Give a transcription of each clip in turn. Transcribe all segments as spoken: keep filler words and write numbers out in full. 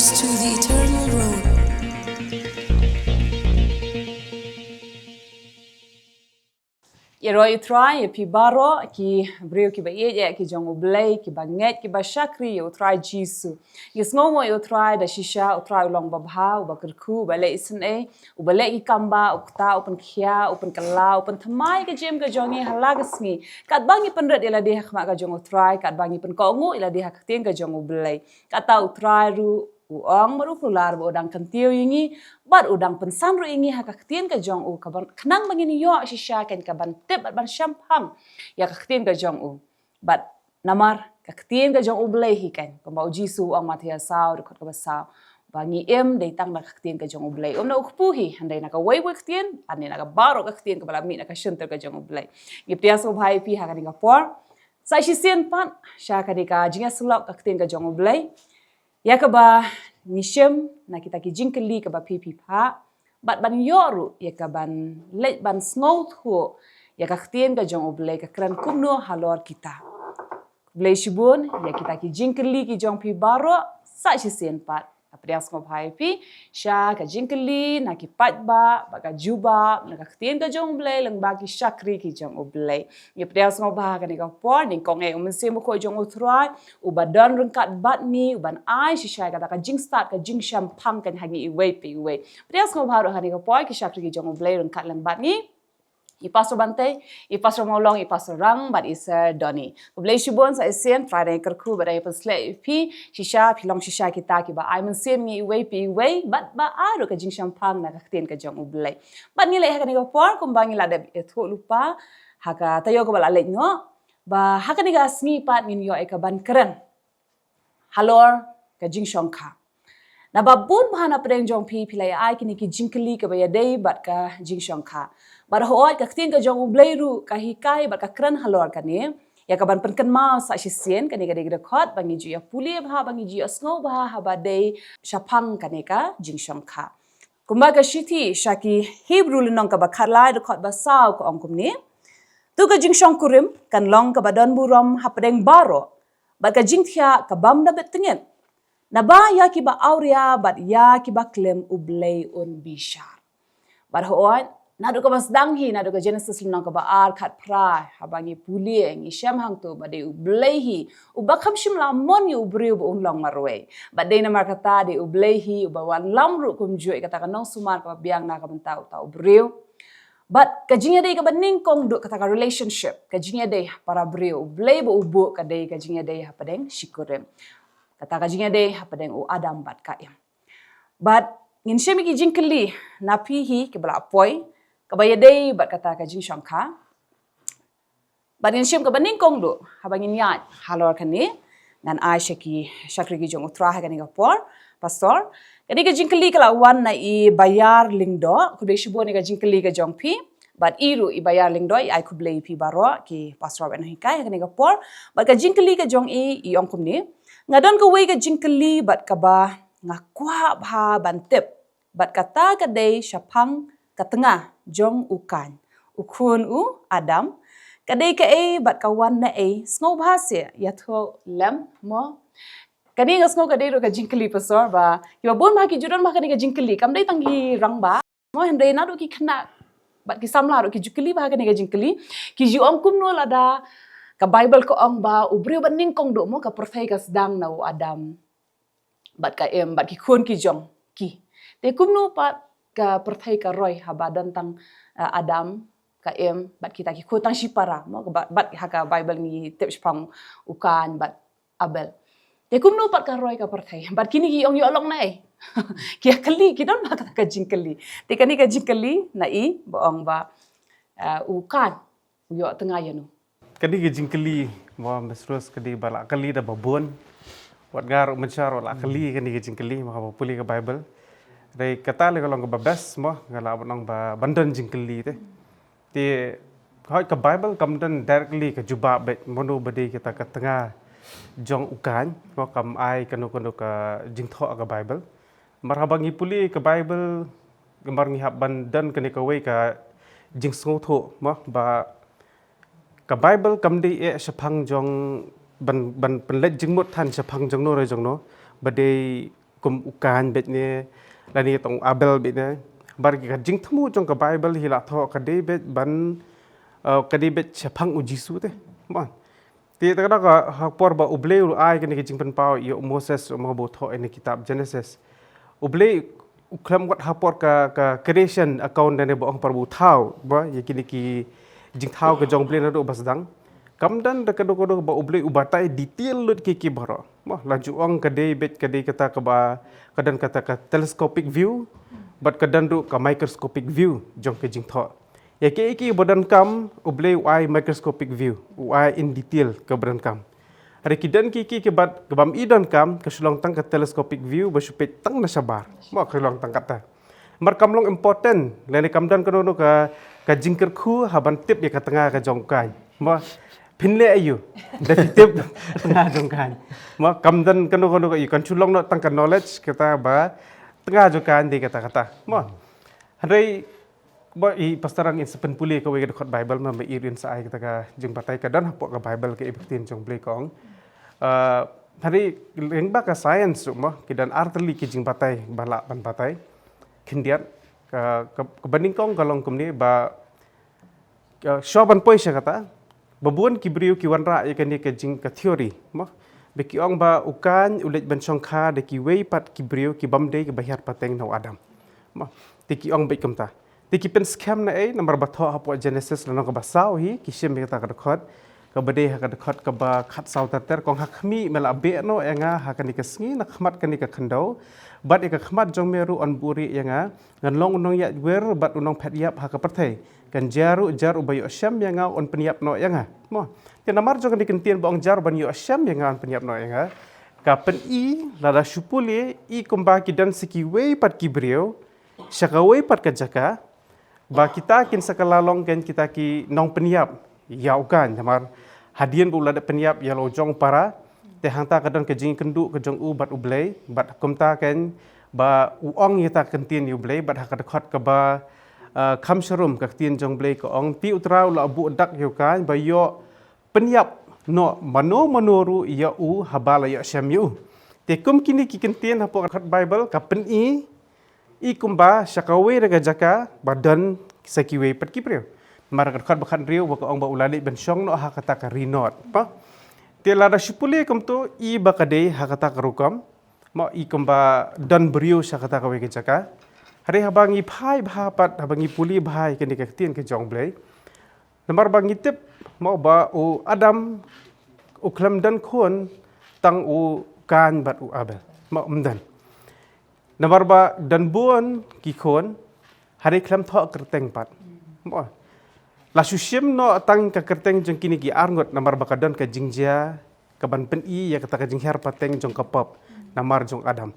To the eternal road. Ïaroh ïa U Trai ïa phi baroh ki briew kiba ïeit ïa ki jong U Blei, kiba ngeit, kiba shakri ïa U Trai Jisu. Ngi sngewnguh ïa U Trai da shisha, U Trai u long babha, uba kyrkhu, uba leh isynei, uba leh ki kambah, u ktah, u pynkhia, u pynkylla, u pynthymmai ka jingim ka jong ngi ha la ka sngi. Katba ngi pynrit ïa lade ha khmat ka jong U Trai, katba ngi pynkohnguh ïa lade ha ka ktien ka jong U Blei. Kata U Trai ruh u ong bad u kular ba u dang kyntiew ïa ngi, bad u dang pynsan ruh ïa ngi ha ka ktien ka jong u, kaba khnang ba ngin ïoh shisha kein kaban tip bad ban shemphang ïa ka ktien ka jong u. Bad namar ka ktien ka jong U Blei hi kein, kumba U Jisu u ong, Mathaios saw, dkhot kaba saw, ba ngi im dei tang na ka ktien ka jong U Blei. Ym na u kpu hi, hynrei na kawei kawei ka ktien, lane na ka baroh ka ktien kaba la mih na ka shyntur ka jong U Blei. Ngi pdiang sngewbha ïa phi ha kane ka por. Sa shisien pat sha kane ka jingïasyllok ka ktien ka jong U Blei, ïa kaba ngi shim na kita ki jingkylli kaba phi phi phah, bad ban ïoh ruh ïa kaban leit ban sngewthuh ïa ka ktien ka jong U Blei ka kren kumno halor kita. Khublei shibun ïa kita ki jingkylli ki jong phi baroh. Sa shisien pat nga pdiang sngewbha ïa phi sha ka jingkylli na ki paidbah bad ka jubab na ka ktien ka jong U Blei lyngba ki shakri ki jong U Blei. Ngi pdiang sngewbha ha kane ka por, nyngkong eh U Mynsiem Bakhuid jong U Trai uba don ryngkat bad ngi, uban ai shisha ïa kata ka jingstad, ka jingshemphang kein ha ngi iwei pa iwei. Pdiang sngewbha ruh ha kane ka por ki shakri ki jong U Blei ryngkat lem bad ngi, i Pastor Bantei, i Pastor Mawlong, i Pastor Rang bad i Sir Donny. Khublei shibun. Sa shisien Trai dang ïakyrkhu bad dang ïapynsleh ïa phi. Shisha phi long shisha kita kiba ai mynsiem ngi iwei pa iwei, bad ba ai ruh ka jingshemphang na ka ktien ka jong U Blei. Bad ngi leit ha kane ka por, kumba ngi la dep ïathuh lypa ha ka taïew kaba la leit noh, ba ha kane ka sngi pat ngin ïoh ïa kaban kren halor ka jingshongkha. Naba bun bha na pdeng jong phi, phi la ïa ai kine ki jingkylli kaba ïadei bad ka jingshongkha. Bad hooid ka ktien ka jong U Blei ruh ka hikai bad ka kren halor kane, ïa kaban pynkynmaw sa shisien, kane ka dei ka dkhot ba ngi ju ïa pule bha, ba ngi ju ïa sngew bha haba dei shaphang kane ka jingshongkha. Kumba ka shithi sha ki Hebru lynnong kaba khatlai, dkhot ba saw ka ong kumne: To ka jingshongkurim kan long kaba don burom hapdeng baroh, bad ka jingthiah ka bym da bit tyngit. Naba ïa kiba awria bad ïa kiba klim U Blei un bishar. Bad hooid, naduh kaba sdang hi, naduh ka Genesis lynnong kaba ar, khatphra, haba ngi pule, ngi shem hangto ba dei U Blei hi uba kham shym la mon ïa u briew ba un long marwei. Bad dei namar kata dei U Blei hi uba wallam ruh kumjuh ïa kata ka nongsumar kaba biang na ka bynta uta u briew. Bad ka jingïadei kaba nyngkong duh, kata ka relationship, ka jingïadei para briew, U Blei bad u buh, ka dei ka jingïadei hapdeng shikurim. Kata ka jingïadei hapdeng u Adam bad ka Im. Bad ngin shim ïa ki jingkylli na phi hi kiba la poi, kaba ïadei bad kata ka jingshongkha. Bad ngin shim kaba nyngkong duh, haba ngin ïaid halor kane, ngan ai sha ki shakri ki jong U Trai ha kane ka por, Pastor. Kane ka jingkylli ka la wan na i Bayar Lyngdoh, khublei shibun ïa ka jingkylli ka jong phi. Bad i ruh i Bayar Lyngdoh i ai khublei ïa phi baroh ki Pastor ba nonghikai ha kane ka por. Bad ka jingkylli ka jong i, i ong kumne: Nga don kawei ka jingkylli bad kaba nga kwah bha ban tip. Bad kata ka dei shaphang ka tnga jong u Kain, u khun u Adam. Ka dei kaei bad ka wan na ei, sngewbha seh ïathuh lem mo. Kane nga sngew ka dei ruh ka jingkylli, Pastor, ba kiba bun bha ki ju don bha kane ka jingkylli, kam dei tang ki rangbah mo, hynrei naduh ki khynnah bad ki samla ruh ki ju kylli bha kane ka jingkylli. Ki ju ong kumno lada ka Baibl ka ong ba u briew ba nyngkong duh mo, ka pyrthei ka sdang na u Adam bad ka Im bad ki khun ki jong ki. Te kumno pat ka pyrthei ka roi haba don tang, eh, Adam, ka Im bad kita ki khun tang shipara mo, ka ba-, bad ha ka Baibl ngi tip shaphang u Kain bad Abel. Te kumno pat ka roi ka pyrthei? Bad kine ki ong ïoh long na ei? Ki ïa kylli, ki don bha kata ka jingkylli. Te kane ka jingkylli na i ba ong ba, eh, u Kain u ïoh tnga ïano. Kane ka jingkylli mo, Miss Rose, ka dei ba la kylli da ba bun. Wat nga ruh mynshuwa ruh la kylli kane ka jingkylli mo, haba pule ka Baibl. Dei kata lei ka long kaba best mo, nga lah ban ong ba ban don jingkylli te. Te hooid ka Baibl kam don directly ka jubab beit mano ba dei kata ka tnga jong u Kain mo, kam ai kano kano ka jingthoh ka Baibl. Namar haba ngi pule ka Baibl, namar ngi hap ban don kane kawei ka jingsngewthuh mo, ba ka Baibl kam dei eh shaphang jong ban, ban pynleit jingmut than shaphang jongno re jongno, ba dei kum u Kain beit ne, lane tang u Abel beit ne. Bad ka jingthmu jong ka Bible hi la thoh ka dei beit ban, eh, ka dei beit shaphang u Jisu te. Mo. Te ta ka ha por ba U Blei u ai kane ka jingpynpaw ïa u Moses, mo, ba u thoh ïa kane ka kitab Genesis. U Blei u khlem wat ha por ka, ka creation account ne ba ong por ba u thaw, ba ïa kine ki jingthaw ka jong U Blei naduh ba sdang. Kam don da kano kano ba U Blei u batai detail lut ki ki baroh. Mo, la ju ong ka dei beit ka dei kata kaba, ka don kata ka telescopic view, bad ka don ruh ka microscopic view jong ka jingthoh. Ïa kiei kiei ba donkam, U Blei u ai microscopic view, u ai in detail kaba donkam. Hynrei ki don kiei kiei kiba, kaba ym i donkam, ka shu long tang ka telescopic view, ba shu peit tang na shabar. Mo, ka long tang kata. Namar kam long important, lane kam don kano kano ka, ka jingkyrkhu, ha ban tip ïa ka tnga ka jong u Kain. Mo, phin leh aïu da phi tip tnga jong u Kain. Mo, kam don kano kano ka, ïa kan shu long noh tang ka knowledge kata ba tnga jong u Kain dei kata kata. Mo. Hynrei ba i Pastor Rang in sa pynpule kawei ka dkhot Bible, ma, ma i ruh in sa ai kata ka jingbatai, ka don hapoh ka Bible, ka i ba ka ktien jong U Blei ka ong. Ah, hynrei lyngba ka science ruh, mo, ki don artylli ki jingbatai ba lah ban batai. Khyndiat, ka, ka, kaba nyngkong ka long kumne ba, ka, shuwa ban poi sha kata, ba bun ki briew ki wanrah ïa kane ka jing ka theory, mo. Ba ki ong ba u Kain u leit ban shongkha da kiwei pat ki briew ki bym dei kiba hiar pateng na u Adam. Mo. Te ki ong beit kumta. Te ki pynskhem na ei, namar ba thoh hapoh Genesis lynnong kaba saw hi, ki shim ïa kata ka dkhot. Kaba dei ha ka dkhot kaba khatsaw ter ter, ka ong, ha khmih, me la beh noh ïa nga ha kane ka sngi na khmat kane ka khyndew. Bad ïa ka khmat jong me ruh yn buhrieh ïa nga. Ngan long u nongïaid wir bad u nongphet ïap ha ka pyrthei. Kan jar ruh jar uba ïoh shem ïa nga un pynïap noh ïa nga. Mo. Te namar jong kane ka ktien ba ong jar uban ïoh shem ïa nga un pynïap noh ïa nga, ka pyni, lada shu pule, i kumba ki don sa kiwei pat ki briew sha kawei pat ka jaka, ba kita kin sa kylla long ken kita ki nongpynïap ïa u Kain, namar hadien ba u la dep pynïap ïa la u jong u para, te hangta ka don ka jingïakynduh ka jong u bad U Blei, bad kumta ken ba u ong ïa kata ka ktien ïa U Blei, bad ha ka dkhot kaba, eh, kham sharum, ka ktien jong U Blei ka ong, te U Trai u la buh dak ïa u Kain ba ïoh pynïap noh mano mano ruh ïa u haba la ïoh shem ïa u. Te kum kine ki ktien hapoh ka dkhot Bible ka pyni, i kumba sha kawei na ka jaka ba don sa kiwei pat ki briew. Namar ka dkhot ba khathynriew ba ka ong ba u la leit ban shong noh ha kata ka ri Nod. Mo. Te lada shu pule kumto, i ba ka dei ha kata ka rukom, mo, i kumba don briew sha kata kawei ka jaka. Hynrei haba ngi phai bha pat, haba ngi pule bha ïa kane ka ktien ka jong U Blei, namar ba ngi tip, mo, ba u Adam u khlem don khun, tang u Kain bad u Abel. Mo, ym don. Namar ba don bun ki khun, hynrei khlem thoh kyrteng pat. Mo. La shu shim noh tang ka kyrteng jong kine ki arngut, namar ba ka don ka jingjia ka ban pyni ïa kata ka jinghiar pateng jong ka pop namar jong Adam.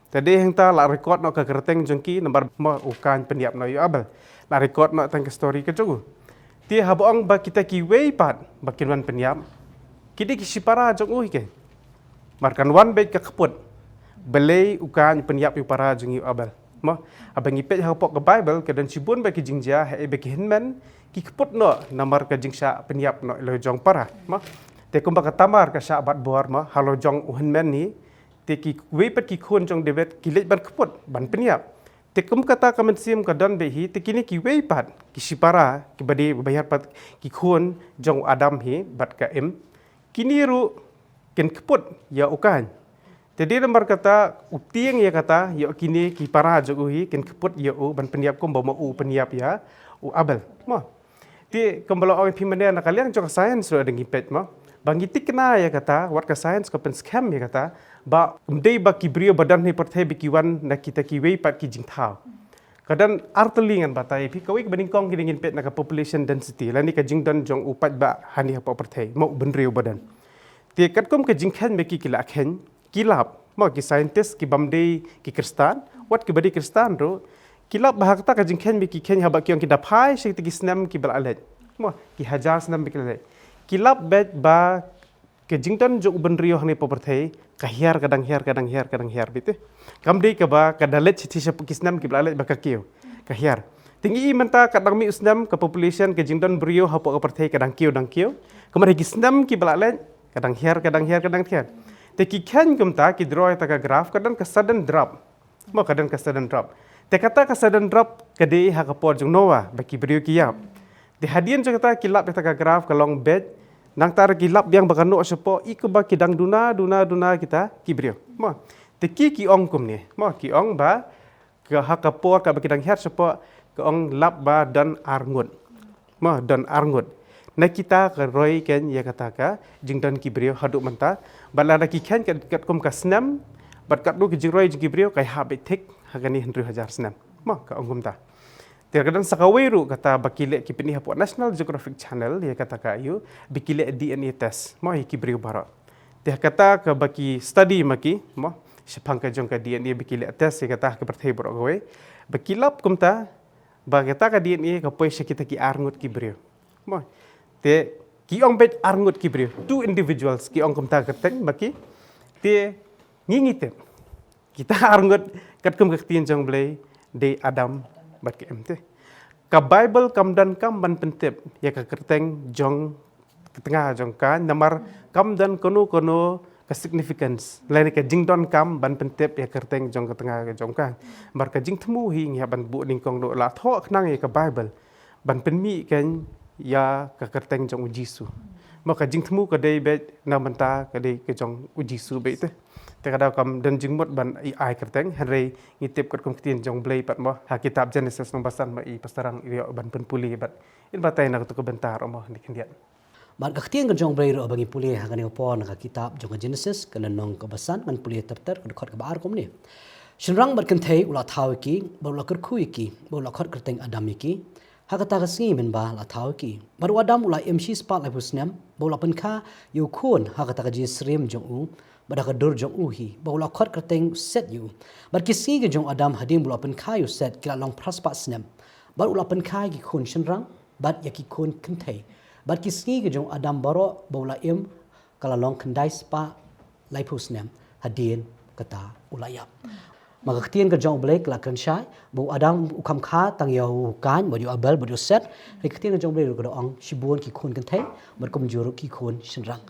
Te dei hangta la record noh ka kyrteng jong ki, namar, mo, u Kain pynïap noh ïa u Abel. La record noh tang ka story ka jong u. Te haba ong ba kita kiwei pat ba kin wan pynïap, ki dei ki shipara jong u hi ke. Namar kan wan beit ka kput balei u Kain pynïap ïa u para jong u Abel. Mo, haba ngi peit hapoh ka Bible, ka don shibun bha ki jingjia, haei ba ki hynmen ki kput noh namar ka jingshah pynïap noh ïa la u jong u para. Mo. Te kumba ka Tamar ka shah bat bor, mo, ha la u jong u hynmen hi, te kiwei pat ki khun jong David ki leit ban kput ban pynïap. Te kum kata ka mynsiem ka don beit hi, te kine kiwei pat ki shipara kiba dei ba hiar pat ki khun jong u Adam hi bad ka Im, kine ruh kin kput ïa u Kain. Te dei namar kata u tieng ïa kata, ïa kine ki para jong u hi kin kput ïa u ban pynïap kumba ma u pynïap ïa u Abel. Mo. Te kumba la ong ïa phi mynne, na ka liang jong ka science ruh da ngi peit, mo, ba ngi thikna ïa kata, wat ka science ka pynskhem ïa kata, ba ym dei ba ki briew ba don ha pyrthei ba ki wan na kita kiwei pat ki jingthaw. Ka don artylli, ngan batai ïa phi, kawei kaba nyngkong, kine ngin peit na ka population density, lane ka jingdon jong u paidbah hangne hapoh pyrthei, mo, u bynriew ba don. Te katkum ka jingkheiñ ba ki, ki la kheiñ, ki lap, mo, ki scientist ki bym dei ki Khristan, wat kiba dei Khristan ruh, ki lap ba ha kata ka jingkheiñ ba ki kheiñ, haba ki ong ki da phai sha kita ki snem kiba la leit, mo, ki hajar snem ba ki la leit, ki lap beit ba ka jingdon jong u bynriew hangne hapoh pyrthei ka hiar, ka dang hiar, ka dang hiar, ka dang hiar beit te. Kam dei kaba ka da leit sha, sha ki snem kiba la leit ba ka kiew, ka hiar. Te ngi i mynta ka dang mih u snem, ka population, ka jingdon briew hapoh ka pyrthei ka dang kiew, dang kiew. Kumba ha ki snem kiba la leit ka dang hiar, ka dang hiar, ka dang hiar. Te ki kheiñ kumta ki draw ïa kata ka graph, ka don ka sudden drop. Mo, ka don ka sudden drop. Te kata ka sudden drop ka dei ha ka por jong Noah ba ki briew ki ïap. Te hadien jong kata ki lap ïa kata ka graph ka long beij. Nangta ruh ki lap biang ba ka noh shapoh, i kumba ki dang duna duna duna kita ki briew. Mo. Te ki ki ong kumne. Mo, ki ong ba ka ha ka por kaba ki dang hiar shapoh, ka ong lap ba don ar ngut. Mo, don ar ngut. Na kita ka roi kheiñ ïa kata ka jingdon ki briew haduh mynta. Bad lada ki kheiñ kat, katkum ka snem, bad katto ki jingroi jong ki briew, ka ïahap beit thik ha kane hynriew hajar snem. Mo, ka ong kumta. Te ka don sa kawei ruh kata ba ki leh, ki pyni hapoh National Geographic Channel ïa kata ka ïoh ba ki leh D N A test. Mo, ïa ki briew baroh. Te kata kaba ki study ma ki, mo, shaphang ka jong ka D N A ba ki leh test ïa kata ha ka pyrthei baroh kawei. Ba ki lap kumta ba kata ka D N A ka poi sha kita ki ar ngut ki briew. Mo. Te ki ong beit ar ngut ki briew, two individuals, ki ong kumta ka kyrteng ba ki. Te ngi ngi tip kita ar ngut katkum ka ktien jong U Blei dei Adam bad ka Im te. Ka Bible kam donkam ban pyntip ïa ka kyrteng jong ka tnga jong ka, namar kam don kano kano ka significance lane ka jingdonkam ban pyntip ïa ka kyrteng jong ka tnga jong ka. Namar ka jingthmu hi ngi hap ban buh nyngkong noh, la thoh khnang ïa ka Bible ban pynmih kheiñ ïa ka kyrteng jong U Jisu. Mo, ka jingthmu ka dei beit na bynta ka dei ka jong U Jisu beit te. Te ka daw kam don jingmut ban ai kyrteng, hynrei ngi tip katkum ka ktien jong U Blei pat, mo, ha kitab Genesis lynnong ba san, mo, i Pastor Rang i ïoh ban pynpule bad in batai na kato ka bynta ruh, mo, ne khyndiat. Bad ka ktien ka jong U Blei ruh ba ngi pule ha kane ka por na ka kitab jong ka Genesis, ka lynnong kaba san, ngan pule ter ter, ka dkhot kaba ar kumne. Shynrang bad kynthei u la thaw ïa ki, bad u la kyrkhu ïa ki, bad u la khot kyrteng Adam ïa ki. Ha kata ka sngi mynba la thaw ïa ki, bad u Adam u la im shispah laiphew snem, bad u la pynkha ïa u khun ha kata ka jingsyriem jong u, bad ha ka dur jong u hi, bad u la khot kyrteng Set ïa u. Bad ki sngi ki jong u Adam hadien ba u la pynkha ïa u Set ki la long phraspah snem. Bad u la pynkha ïa ki khun shynrang bad ïa ki khun kynthei. Bad ki sngi ki jong u Adam baroh ba u la im ka la long khyndai spah laiphew snem hadien kata u la ïap. Ma ka ktien ka jong U Blei ka la kren shai ba u Adam u kham kha tang ïa u Kain bad ïa u Abel bad ïa u Set. Hynrei ka ktien ka jong U Blei ruh ka da ong shibun ki khun kynthei bad kumjuh ruh ki khun shynrang.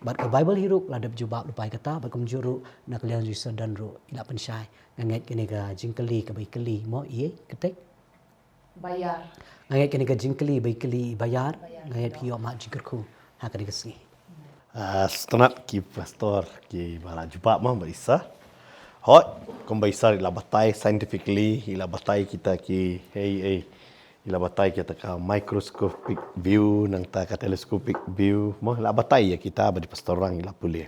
Bad ka Bible hi ruh la dep jubab lypa ïa kata, bad kumjuh ruh na ka liang jong i Sordon ruh i la pynshai. Nga ngeit kane ka jingkylli kaba i kylli, mo, i kyrteng Bayar. Nga ngeit kane ka jingkylli ba i kylli i Bayar. Bayar. Nga ngeit phi ïoh mad jingkyrkhu ha kane ka sngi. Ah, sngewtynnat ki pastor kiba la jubab, mo, bad i Sir. Hooid, kumba i Sir i la batai scientifically, i la batai kita ki, ei, ei, i la batai kita ka microscopic view, nangta ka telescopic view, mo, i la batai ïa kita bad i Pastor Rang i la pule.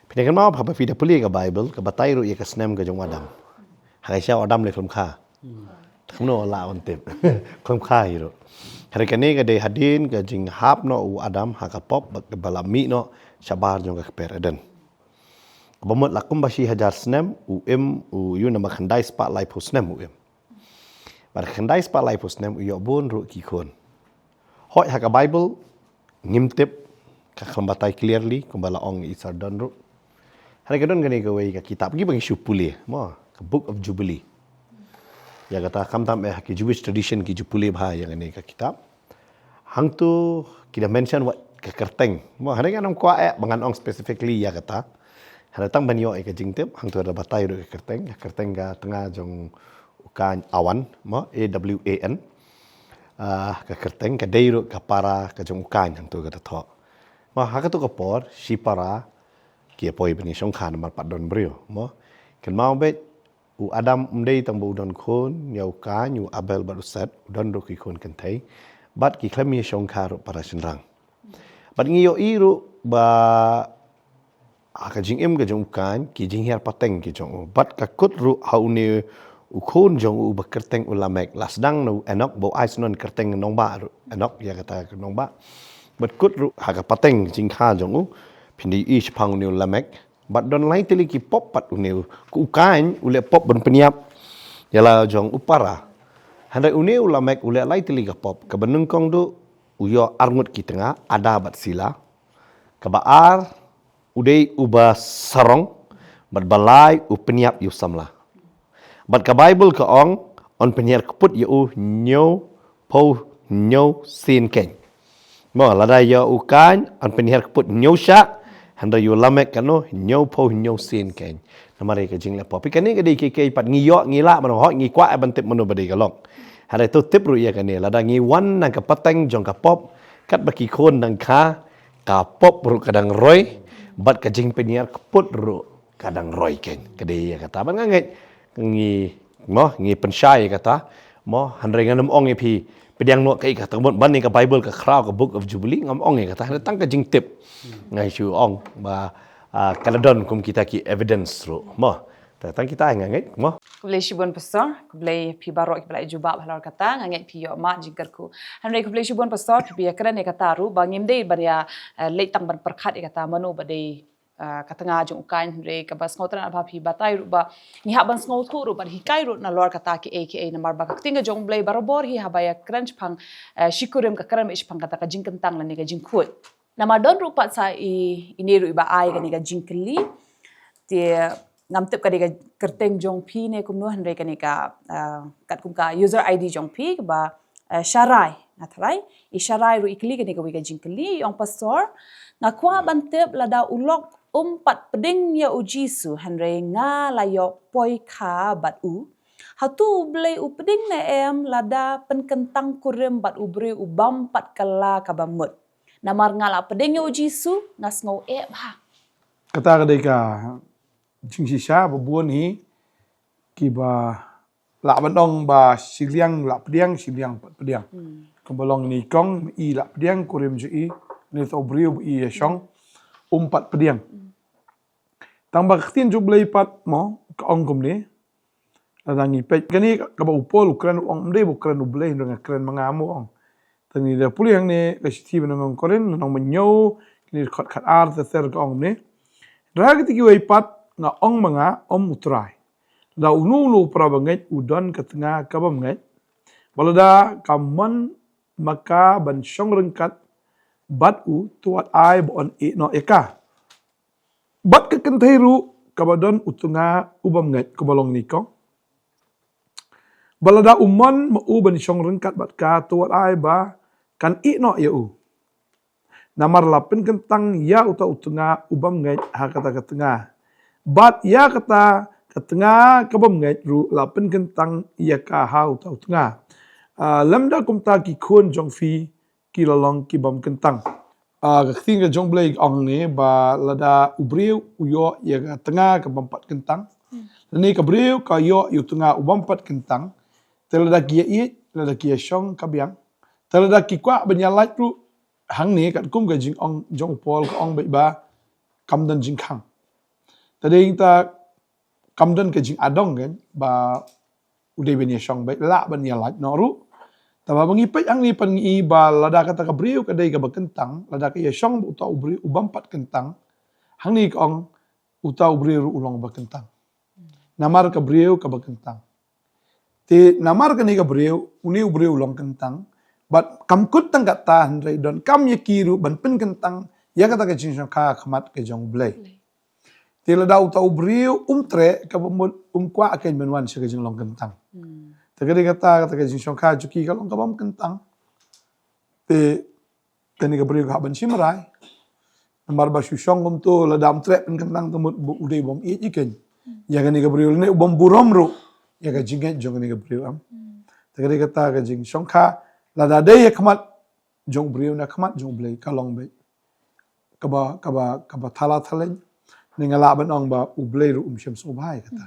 Phi dang kynmaw ba haba phi da pule ka Bible, ka batai ruh ïa ka snem ka jong u Adam. Ha ka shisha u Adam leh khlem kha. Te kumno la wan tip khlem kha hi ruh. Hynrei kane ka dei hadien ka jinghap noh u Adam ha ka pop ba, ba la mih noh shabar jong ka kper Eden. Kaba mut la kumba shi hajar snem u im, u ïoh namar khyndai spah laiphew snem u im. Bad khyndai spah laiphew snem u ïoh bun ruh ki khun. Hooid, ha ka Bible ngim tip, ka khlem batai clearly, kumba la ong i Sordon ruh. Hynrei ka don kane kawei ka kitab kiba ngi shu pule, mo, ka Book of Jubilee. Ïa kata khamtam eh ha ki Jewish tradition ki ju pule bha ïa kane ka kitab. Hangto ki da mention wat ka kyrteng. Mo, hynrei ngan ym kwah eh ba ngan ong specifically ïa kata. Hynrei tang ban ïoh ïa ka jingtip, hangto da batai ruh ka kyrteng, ka kyrteng ka tnga jong u Kain Awan, mo, A W A N. Ah, ka kyrteng ka dei ruh ka para ka jong u Kain, hangto ka da thoh. Mo, ha kato ka por shi para ki ïa poi ban ïa shongkha namar pat don briew, mo. Kynmaw beit, u Adam um dei tang ba u don khun ïa u Kain, u Abel bad u Set, u don ruh ki khun kynthei. Bad ki khlem ïa shongkha ruh para shynrang. Bad ngi ïohi ruh ba ha ka jingim ka jong u Kain, ki jinghiar pateng ki jong u. Bad ka kut ruh ha une u khun jong u ba kyrteng u Lamek, la sdang na u Enok, ba u ai shuh kyrteng nongbah ruh Enok, ïa kata ka nongbah. Bad kut ruh ha ka pateng jingkha jong u, phin da ïohi shaphang une u Lamek. Bad don lai tylli ki pop pat une u. Ka u Kain u leh pop ban pynïap ïa la jong u para. Hynrei une u Lamek u leh lai tylli ka pop, kaba nyngkong ruh u ïoh arngut ki tnga, Ada bad Sila. Kaba ar, u dei uba sarong, bad ba lai u pynïap ïa u samla. Bad ka Bible ka ong, yn pynhiar kput ïa u hynñiew phew hynñiew sien keiñ. Mo, lada ïa u Kain, yn pynhiar kput hynñiew shah, Hynrei ïa u Lamek katno, hynñiewphew hynñiew sien kein. Namar ïa ka jingleh pop. Phi kane ka dei kiei kiei pat ngi ïoh ngi lah ban hoi ngi kwah ban tip mano ba dei ka long. Hynrei to tip ruh ïa kane lada ngi wan na ka pateng jong ka pop. Katba ki khun dang kha ka pop ruh ka dang roi. Bad ka jingpynïar kput ruh ka dang roi kein. Ka dei ïa kata ban nga ngeit ngi mo ngi pynshai ïa kata mo hynrei ngan ym ong ïa phi pdiang noh kaei kata ka mut ban ïa ka Bible ka khraw ka Book of Jubilee ngam ong ïa kata hynrei tang ka jingtip ngan shu ong ba ah, ka la don kum kita ki evidence ruh mo. Tang kita nga ngeit mo. Khublei shibun pastor, khublei phi baroh ki ba la jubab halor kata, nga ngeit phi ïoh mad jingkyrkhu. Hynrei khublei shibun pastor, phi ïa kren ïa kata ruh ba ngim dei ban ïa leit tang ban pyrkhat ïa kata mano ba dei ka tnga jong u Kain hynrei kaba sngewtynnat ba phi batai ruh ba ngi hap ban sngewthuh ruh ban hikai ruh nalor kata kiei kiei namar ba ka ktien ka jong u Blei barabor hi haba ïa kren shaphang shi kurim ka kren beit shaphang kata ka jingkyntang lane ka jingkhuid. Namar don ruh pat sa i ine ruh iba ai kane ka jingkylli. Te ngam tip ka dei ka kyrteng jong phi ne kumno hynrei kane ka katkum ka user I D jong phi kaba Sharai, nga tharai i Sharai ruh i kylli kane kawei ka jingkylli, i ong pastor, nga kwah ban tip lada u lok um pat pdeng ïa u Jisu hynrei nga la ïoh poi kha bad u. Hato u Blei u pdeng ne em lada pynkyntang kurim bad u briew u bam pat kylla kaba mut. Namar nga la pdeng ïa u Jisu nga sngew eh bha. Kata ka dei ka jingshisha ba bun hi kiba lah ban ong ba shiliang lah pdiang shiliang pat pdiang. Kumba long ine i kong i lah pdiang kurim jong i ne to briew ba i ïa shong um pat pdiang. Tang ba ka ktien jong u Blei pat mo ka ong kumne. Lada ngi peit kane kaba u Paul u kren u ong ym dei ba u kren u Blei hynrei nga kren ma nga mo ong. Te ngi da pule hangne ka shithi ba nong Korinth nong ba hynñiew kine dkhot khat ar ter ter ka ong kumne. Hynrei ha kita kiwei pat nga ong ma nga ym u Trai. Lada uno uno u para bangeit u don ka tnga ka bym ngeit. Ba lada ka mon ma ka ban shong ryngkat bad u to wat ai ba un ïeh noh ïa ka. Bad ka kynthei ruh kaba don u tnga u bym ngeit kumba long ine i kong. Ba lada u mon ma u ban shong ryngkat bad ka to wat ai ba kan ïeh noh ïa u. Namar la pynkyntang ïa uta u tnga u bym ngeit ha kata ka tnga. Bad ïa kata ka tnga ka bym ngeit ruh la pynkyntang ïa ka ha uta u tnga. Lymda kumta ki khun jong phi ki la long ki bym kyntang. Ka ktien ka jong u Blei ka ong ne ba lada u briew u ïoh ïa ka tnga ka bym pat kyntang. Lane ka briew ka ïoh ïa u tnga u bym pat kyntang. Te lada ki ïa ïeit lada ki ïa shong ka biang. Te lada ki kwah ban ïa lait ruh hangne katkum ka jingong jong u Paul ka ong beit ba kam don jingkhang. Te dei ta kam don ka jingadong kan ba u dei ban ïa shong beit lah ban ïa lait noh ruh. Te ba ngi peit hangne pat ngi i ba lada kata ka briew ka dei kaba kyntang lada ka ïa shong ba uta u briew u bym pat kyntang. Hangne ka ong uta u briew ruh u long ba kyntang. Namar ka briew kaba kyntang. Te namar kane ka briew une u briew u long kyntang. Bad kam kut tang kata hynrei don kam ïa ki ruh ban pynkyntang ïa kata ka jingshongkha ha khmat ka jong u Blei. Te lada uta u briew um treh kaba mut um kwah kein ban wan sha ka jinglong kyntang. Te ka dei kata kata ka jingshongkha jong ki ka long ka bym kyntang. Te kane ka briew ka hap ban shim rai. Namar ba shu shong kumto lada um treh pynkyntang te mut u dei bym ïeit ïa kein. Ïa kane ka briew lane u bym burom ruh ïa ka jingngeit jong kane ka briew em. Te ka dei kata ka jingshongkha lada dei ïa khmat jong u briew na khmat jong u Blei ka long beit kaba kaba kaba thala thaleng. Ne nga lah ban ong ba u Blei ruh um shem sngewbha ïa kata.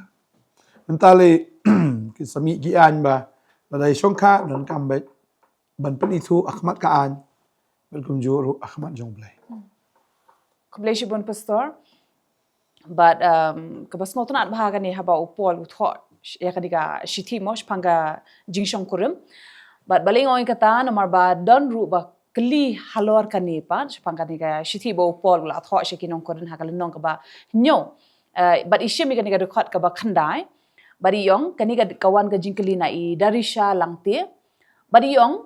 Mynta lei ki sa mih ki aiñ ba lada ïa shongkha donkam beit ban pynithuh ha khmat ka aiñ bad kumjuh ruh ha khmat jong u Blei. Khublei shibun pastor. Bad um, kaba sngewtynnat bha kane haba u Paul u thoh ïa kane ka shithi mo shaphang ka jingshong kurim. Bad balei nga ong ïa kata namar ba don ruh ba kylli halor kane pat shaphang kane ka shithi ba u Paul u la thoh sha ki nong Korinth ha ka lynnong kaba hynñiew. Uh, bad i shim ïa kane ka dkhot kaba khyndai. Bad i ong kane ka wan ka jingkylli na i Darisha Langte. Bad i ong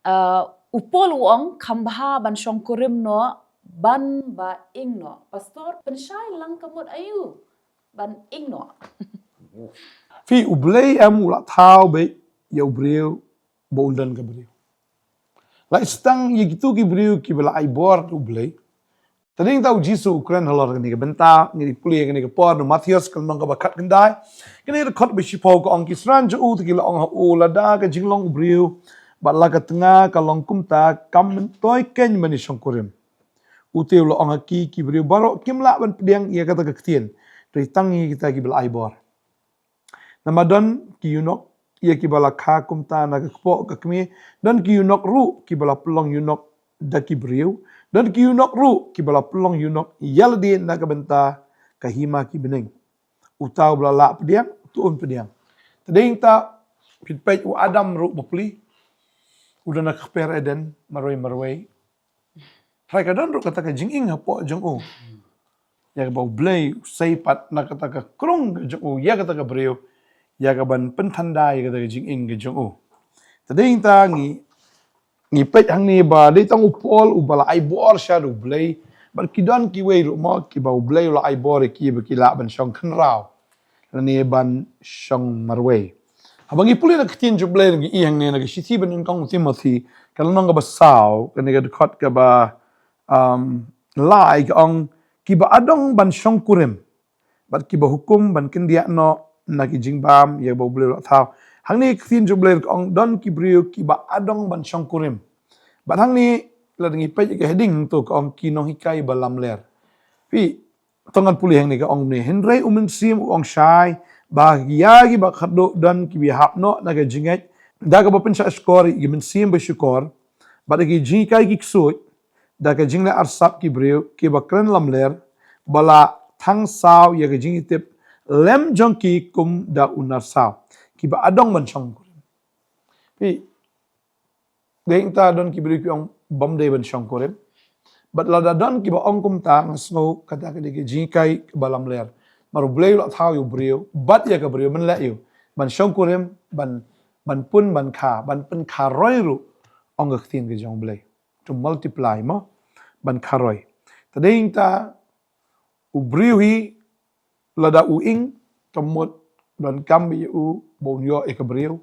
Uh, u Paul u ong kham bha ban shong kurim noh ban ba ing noh. Pastor, pynshai lang ka mut aïu ban ing noh. Phi u Blei em u la thaw beit ïa u briew ba un don ka briew. La i stang ïa kitu ki briew kiba la ai bor da u Blei. Tading ta u Jisu u kren halor kane ka bynta, ngi pule kane ka por na Mathaios ka lynnong kaba khatkhyndai. Kane ka dkhot ba shiphew ka ong, ki synran jong u te ki la ong ha u, lada ka jinglong u briew bad la ka tnga ka long kumta, kam myntoi keiñ ban ïa shongkurim. U te u la ong ha ki, ki briew baroh kim lah ban pdiang ïa kata ka ktien, hynrei tang ïa kita kiba la ai bor. Namar don ki ïunok ïa kiba la kha kumta na ka kpoh ka kmie, don ki ïunok ruh kiba la pynlong ïunok da ki briew, don ki ïunok ruh kiba la pynlong ïunok ïa lade na ka bynta ka hima ki bneng. Uta uba la lah pdiang, to un pdiang. Tading ta, phin peit u Adam ruh bapli, u don na ka kper Eden, marwei marwei. Hynrei ka don ruh kata ka jingïeng hapoh jong u, ïa kaba U Blei u sei pat na kata ka krung ka jong u ïa kata ka briew, ïa kaban pynthanda ïa kata ka jingïeng ka jong u. Tading ta ngi, ngi peit hangne ba dei tang u Paul uba la ai bor sha U Blei, bad ki don kiwei ruh mo kiba U Blei u la ai bor ïa ki ba ki lah ban shong khynraw lane ban shong marwei. Haba ngi pule na ka ktien jong U Blei, ngi ïohi hangne na ka shithi ba nyngkong u Timothi, ka lynnong kaba saw, kane ka dkhot kaba, um, lai, ka ong, kiba adong ban shongkurim bad kiba hukum ban kyndiah noh na ki jingbam ïa ba U Blei u la thaw. Hangne ka ktien jong U Blei ka ong don ki briew kiba adong ban shongkurim. Bad hangne lada ngi peit ïa ka heading to ka ong ki nonghikai ba lamler. Phi, to ngan pule hangne ka ong ne, hynrei u Mynsiem u ong shai ba ïa kiba khatduh don kiba ïahap noh na ka jingngeit da kaba pynshah shkor ïa ki mynsiem ba shukor, bad ïa ki jinghikai ki ksuid, da ka jingleh arsap ki briew kiba kren lamler, ba la thang saw ïa ka jingïatip lem jong ki kum da u nar saw, kiba adong ban shongkurim. Phi, dei ta don ki briew ki ong bym dei ban shongkurim. Bad lada don kiba ong kumta, nga sngew kata ka dei ka jinghikai kaba lamler. Namar U Blei u la thaw ïa u briew bad ïa ka briew mynleh ïa u ban shongkurim, ban, ban pun ban kha, ban pynkharoi ruh, ong ka ktien ka jong U Blei, to multiply mo, ban kharoi. Tading ta u briew hi, lada u ïeng, ka mut donkam ïa u ba un ïoh ïa ka briew,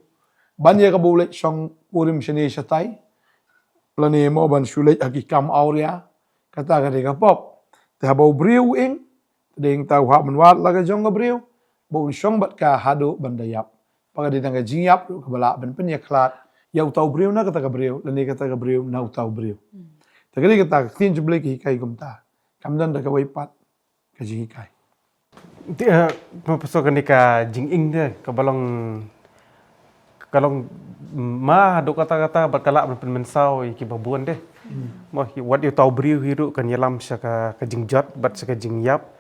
ban ïa kaba u leit shongkurim shane shatai, lane mo ban shu leit ha ki kam awria, kata ka dei ka pop. Te haba u briew u ïeng, tading ta u hap ban wad la ka jong ka briew ba un shong bad ka haduh ban da ïap. Ba ka dei tang ka jingïap ruh kaba lah ban pynïakhlad ïa uta u briew na kata ka briew, lane kata ka briew na uta u briew. Te ka dei kata ka ktien jong U Blei ka hikai kumta. Kam don da kawei pat ka jinghikai. Te, eh, ma pynshong kane ka jingïeng te kaba long, ka long ma haduh katta katta bad ka lah ban pynmynsaw ïa kiba bun te. Mo, wat ïa uta u briew hi ruh kan ïalam sha ka, ka jingjot bad sha ka jingïap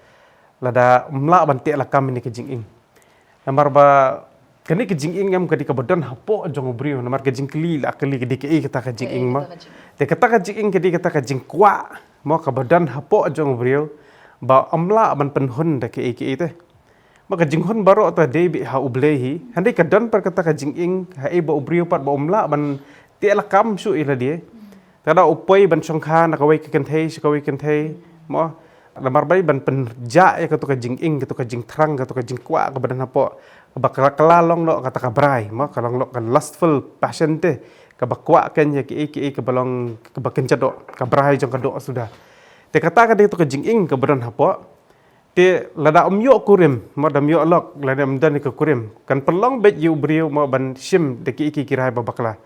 lada ym lah ban teh lakam ïa kane ka jingïeng. Namar ba kane ka jingïeng em ka dei kaba don hapoh jong u briew, namar ka jingkylli la kylli ka dei kaei kata ka jingïeng mo. Te kata ka jingïeng ka dei kata ka jingkwah mo kaba don hapoh jong u briew ba ym lah ban pynhun da kaei kaei te. Mo ka jinghun baroh te dei beit ha U Blei hi. Hynrei ka don pat kata ka jingïeng haei ba u briew pat ba ym lah ban teh lakam shuh ïa lade. Te lada u poi ban shongkha na kawei ka kynthei sha kawei ka kynthei mo. Namar ba dei ban pynjah ïa kato ka jingïeng, kato ka jingthrang, kato ka jingkwah kaba don hapoh, kaba ka la, ka la long noh kata ka brai mo, ka long noh ka lustful passion te, kaba kwah keiñ ïa kiei kiei kaba long kaba kynja doh, ka brai jong ka doh suda. Te kata ka dei kato ka jingïeng kaba don hapoh. Te lada ym ïoh kurim mo, da ym ïoh lok, lada ym don ïa ka kurim, kan pynlong beit ïa u briew mo ban shim da kiei kiei ki rai ba bakla.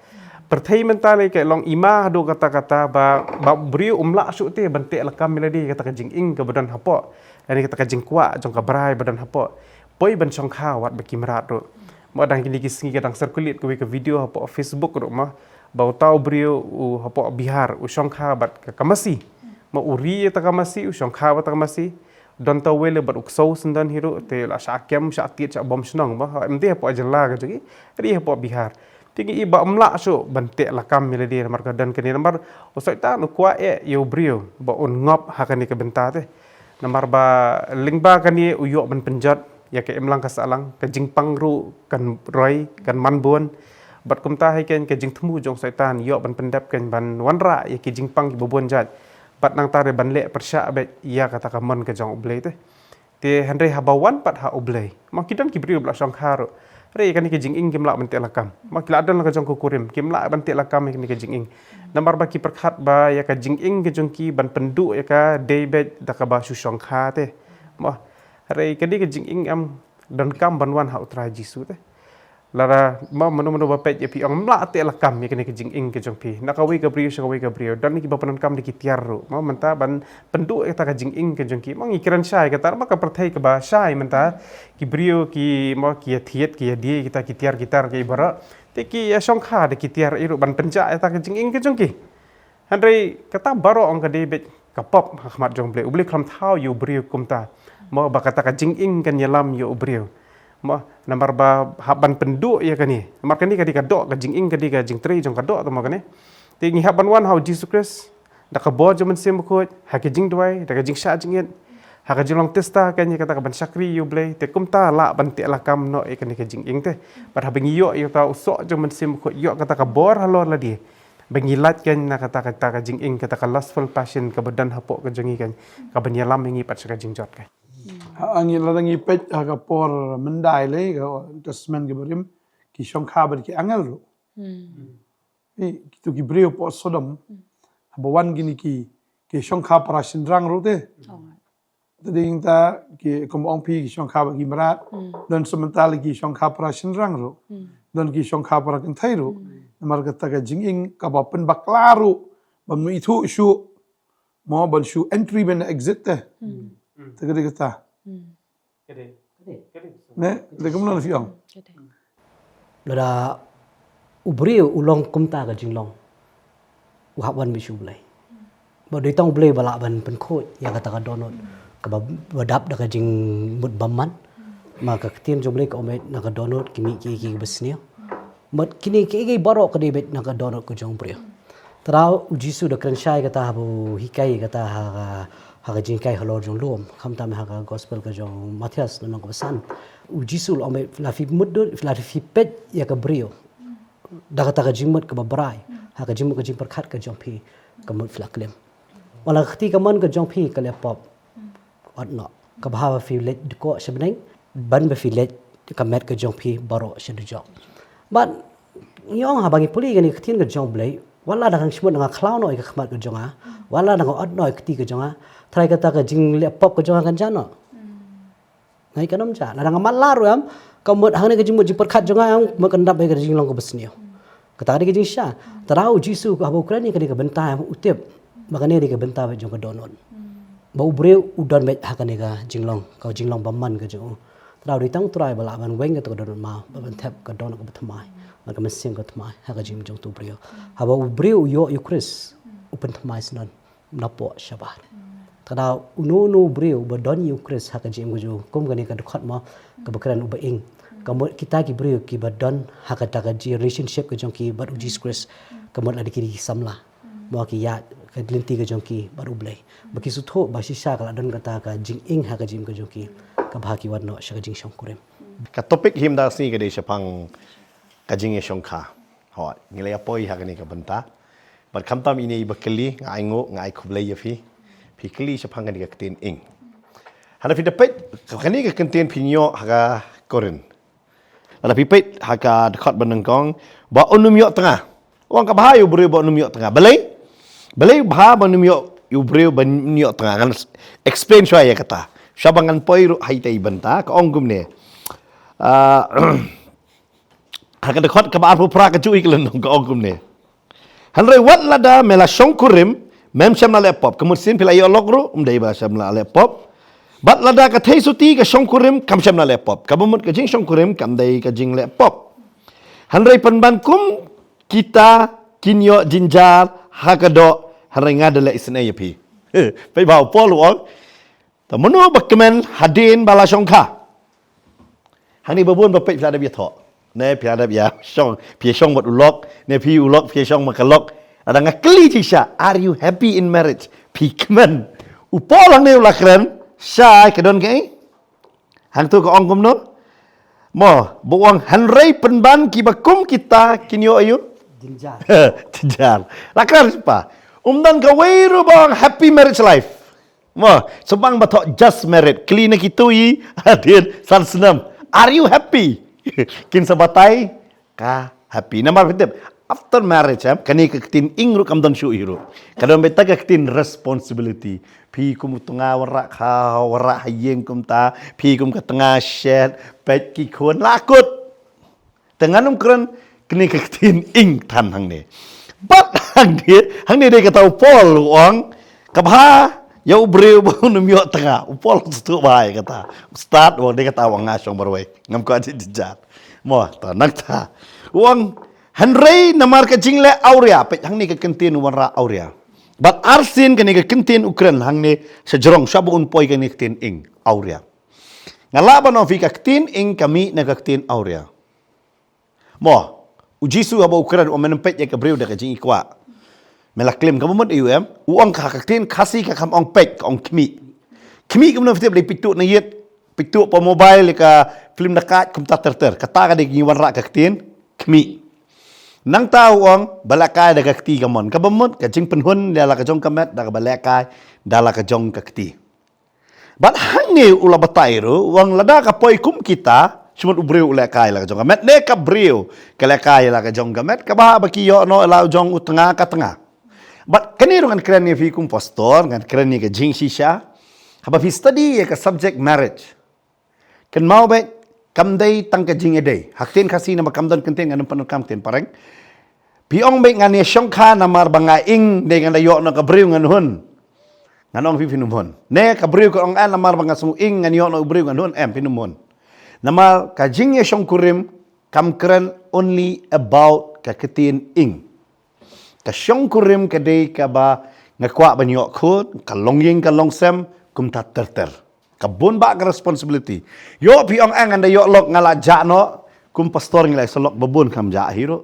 Pyrthei mynta lei ka long i ma haduh katta katta ba, ba u briew um lah shuh te ban teh lakam ïa lade ïa kata ka jingïeng kaba don hapoh, ïa kata ka jingkwah jong ka brai ba don hapoh. Poi ban shongkha wat bad ki mrad ruh. Mo, dang kine ki sngi ka dang circulate kawei ka video hapoh Facebook ruh mo, ba uta u briew u hapoh Bihar u shongkha bad ka, ka masi. Mo, u ri ïa kata ka masi, u shongkha bad kata ka masi. Don tawei leh bad u ksew syndon hi ruh, te la shah kem, shah tied, shah bom shnong mo. Ym dei hapoh jylla ka jong ngi, ri hapoh Bihar. Te ngi i ba ym lah shuh ban teh lakam ïa lade namar ka don kane, namar u Soitan u kwah eh ïa u briew ba un ngop ha kane ka bynta te. Namar ba lyngba kane u ïoh ban pynjot ïa ka imlang ka sahlang, ka jingpang ruh kan roi, kan man bun. Bad kumta hi keiñ ka jingthmu jong u Soitan ïoh ban pyndep keiñ ban wanrah ïa ki jingpang kiba bun jait. Bad nangta ruh ban leh pyrshah beit ïa kata ka mon ka jong U Blei te. Te hynrei haba wan pat ha U Blei, ma ki don ki briew ba la shongkha ruh, Hynrei ïa kane ka jinging kim lah ban teh lakam. Mo ki la don la ka jong ka kurim, kim lah ban teh lakam ïa kane ka jinging. Namar ba ki pyrkhat ba ïa ka jinging ka jong ki ban pynduh ïa ka dei beit da kaba shu shongkha te. Mo, hynrei kane ka jinging em donkam ban wan ha u Trai Jisu te. Lada mo mano mano ba peit ïa phi ong, ym lah teh lakam ïa kane ka jinging ka jong phi na kawei ka briew sha kawei ka briew. Don kiba pyndonkam da ki tiar ruh. Mo mynta ban pynduh ïa kata ka jinging ka jong ki. Mo ngi kren shai kata, mo ka pyrthei kaba shai mynta. Ki briew ki, mo ki ïa thied, ki ïa die kita ki tiar ki tar ki baroh. Te ki ïa shongkha da ki tiar ïa ruh ban pynjah ïa kata ka jinging ka jong ki. Hynrei kata baroh ong ka dei beit ka pop ha khmat jong U Blei. U Blei u khlem thaw ïa u briew kumta. Mo ba kata ka jinging kan ïalam ïa u briew. Mo namar ba hap ban pynduh ïa kane. Namar kane ka dei ka doh, ka jinging ka dei ka jingtrei jong ka doh te mo kane. Te ngi hap ban wan ha u Jisu Khrist da ka bor jong u Mynsiem Bakhuid, ha ka jingduwai, da ka jingshah jingit, ha ka jinglong tista kane kata ka ban shakri ïa u Blei, te kumta lah ban teh lakam noh ïa kane ka jinging te. Bad haba ngi ïoh ïa kata u soh jong u Mynsiem Bakhuid, ïoh kata ka bor halor lade, ba ngi lait kane na kata, kata ka jinging, kata ka lustful passion kaba don hapoh ka jong ngi kane, ka ban ïalam ïa ngi pat sha ka jingjot kane. Ha ngi, lada ngi peit ha ka por myndai lei, ka Testament kaba rim, ki shongkha bad ki angel ruh. Phi, kito ki briew hapoh Sodom, haba wan kine ki, ki shongkha para shynrang ruh te. Te dei ta ki, kumba ong phi, ki shongkha bad ki mrad. Don sa mynta lei ki shongkha para shynrang ruh. Don ki shongkha para kynthei ruh. Namar kata ka jinging kaba pynbakla ruh, bym ithuh shuh. Mo ban shu entry ban exit te. Te ka dei kata. Ne, dei kumno na phi ong? Lada u briew u long kumta ka jinglong, u hap wan beit sha U Blei. Ba dei tang U Blei ba lah ban pynkhuid ïa kata ka dohnud kaba, ba dap da ka jingmut bymman. Ma ka ktien jong U Blei ka ong beit na ka dohnud ki mih kiei kiei kiba sniew. Bad kine kiei kiei baroh ka dei beit na ka dohnud ka jong u briew. Te u Jisu u da kren shai kata haba u hikai kata ha ka, ha ka jinghikai halor jong u lum. Khamtam ha ka gospel ka jong u Mathaios lynnong kaba san. U Jisu u la ong beit, lada phi mutdur, lada phi peit ïa ka briew da kata ka jingmut kaba brai, ha ka jingmut ka jingpyrkhat ka jong phi, ka mut phi la klim. Wat la ka kti kamon ka jong phi ka leh pop, wat noh. Ka bha ba phi leit dkoh sha bneng, ban ba phi leit ka met ka jong phi baroh sha dujok. Bad ngi ong haba ngi pule ïa kane ka ktien ka jong U Blei, wat la da nga shmut nga khlaw noh ïa ka khmat ka jong nga, wat la da nga ot noh ïa ka kti ka jong nga, trai kata ka jingleh pop ka jong nga kan jah noh. Ngi, kan ym jah. Lada nga matlah ruh em, ka mut hangne ka jingmut jingpyrkhat jong nga em, mut kan dap ïa ka jinglong kaba sniew. Kata ka dei ka jingshisha. Te u Jisu haba u kren ïa kane ka bynta em, u tip ba kane ka dei ka bynta beit jong ka dohnud. Ba u briew u don beit ha kane ka jinglong, ka jinglong bymman ka jong u. Te u dei tang u Trai ba lah ban weng kata ka dohnud maw, ba ban thep ka dohnud kaba thymmai, bad ka mynsiem kaba thymmai ha ka jingim jong uto u briew. Haba u briew u ïoh ïa u Khrist, u pynthymmai syndon napoh shabar. Te uno uno u briew ba don ïa u Khrist ha ka jingim ka jong u, kum kane ka dkhot mo, kaba kren uba ing. Ka mut kita ki briew kiba don ha kata ka ji-, relationship ka jong ki bad u Jisu Khrist. Ka mut lada ki dei ki samla, mo ki ïaid ka lynti ka jong ki bad U Blei, ba ki sngewthuh ba shisha ka la don kata ka jinging ha ka jingim ka jong ki, kaba ki wan noh sha ka jingshongkurim. Ka topic hi mynta ka sngi ka dei shaphang ka jingïashongkha. Hooid, ngi la ïa poi ha kane ka bynta. Bad khamtam ine iba kylli, nga ai nguh, nga ai khublei ïa phi. Phi kylli shaphang kane ka ktien ing. Haba phi da peit, kane ka ktien phin ïoh ha ka Korinth. Lada phi peit ha ka dkhot ba nyngkong, ba un ym ïoh tnga. Ong kaba ha ïa u briew ba un ym ïoh tnga. Balei? Balei ba ha ba un ym ïoh, ïa u briew ba un ym ïoh tnga. Ngan s-, explain shwa ïa kata. Shwa ba ngan poi ruh ha ita i bynta, ka ong kumne. Ah, ha ka dkhot kaba arphew phra ka juh i ka lynnong ka ong kumne. Hynrei wat lada me la shongkurim, mem shym la leh pop. Ka mut sien phi la ïoh lok ruh, ym dei ba shym la leh pop. Bad lada ka theisotti ka shongkurim, kam shym la leh pop. Kaba mut ka jingshongkurim, kam dei ka jingleh pop. Hynrei pynban kum kita kin ïoh jynjar ha ka doh, hynrei nga da leh isynei ïa phi. Peit ba u Paul u ong. Te mano ba kmen hadien ba la shongkha. Hangne ba bun ba peit phi la dep ïathoh. Ne phi la dep ïa shong, phi ïa shong bad u lok, ne phi u lok phi ïa shong ma ka lok. Lada nga kylli shisha, are you happy in marriage? Phi kmen. U Paul hangne u la kren, shai ka don kaei? Hangto ka ong kumno? Mo, ba u ong hynrei pynban kiba kum kita kin ïoh aïu? Jynjar. Jynjar. La kren pa. Um don kawei ruh ba ong happy marriage life. Mo, shu ong ba thoh just married. Kylli na kito i hadien san snem. Are you happy? Kin sa batai ka happy. Namar phi tip, after marriage, em, kane ka ktien ing ruh kam don shuh hi ruh. Ka don beit ka ktien responsibility. Phi kum u tnga wanrah kha, wanrah ha ïing kumta, phi kum ka tnga shet, peit ki khun la kut. Te ngan ym kren kane ka ktien ing than hangne. Bad hangne, hangne dei kata u Paul u ong, ka bha ïa u briew ba un ym ïoh tnga. U Paul u sdang bha ïa kata. Stad u ong dei kata u ong nga shong marwei. Ngam kwah jynjar. Mo, ta nangta. U ong, hynrei namar ka jingleh awria, peit hangne ka ktien u wanrah awria. Bad arsien kane ka ktien u kren hangne sha jrong sha ba un poi kane ka ktien ing, awria. Nga lah ban ong phi ka ktien ing ka mih na ka ktien awria. Mo, u Jisu haba u kren, u ong men ym peit ïa ka briew da ka jingikwah. Me la klim, kaba mut ïa u, em, u ong ka, ka ktien Khasi ka kam ong peit, ka ong khmih. Khmih kumno phi tip, lei peit tuh na ïit, peit tuh pa mobile, ka film na kat, kumta ter ter. Kata ka dei ka ngi wanrah ka ktien khmih. Nangta u ong, ba lehkai da ka kti ka mon. Kaba mut, ka jingpynhun da la ka jong ka met, da kaba lehkai da la ka jong ka kti. Bad hangne u la batai ruh, u ong lada ka poi kum kita, shu mut u briew u lehkai la ka jong ka met, ne ka briew ka lehkai la ka jong ka met, kaba haba ki ïoh noh la u jong u tnga ka tnga. Bad kane ruh ngan kren ïa phi kum pastor, ngan kren ïa ka jingshisha. Haba phi study ïa ka subject marriage, kynmaw beit, kam dei tang ka jingïadei. Ha ktien Khasi namar kam don ktien, ngan ym pyndonkam ktien phareng. Phi ong beit ngan ïashongkha namar ba nga ing, dei ngan da ïoh noh ka briew ngan hun. Ngan ong phi phin ym hun. Ne ka briew ka ong, eh, namar ba nga sngew ing ngan ïoh noh u briew ngan hun, em, phin ym hun. Namar ka jingïashongkurim kam kren only about ka ktien ing. Ka shongkurim ka dei kaba nga kwah ban ïoh khun, ka longïing ka longsem, kumta ter ter. Ka bun bah ka responsibility. Ïoh phi ong, eh, ngan da ïoh lok, nga la jah noh, kum pastor ngi la ïoh sa lok ba bun, kam jah hi ruh.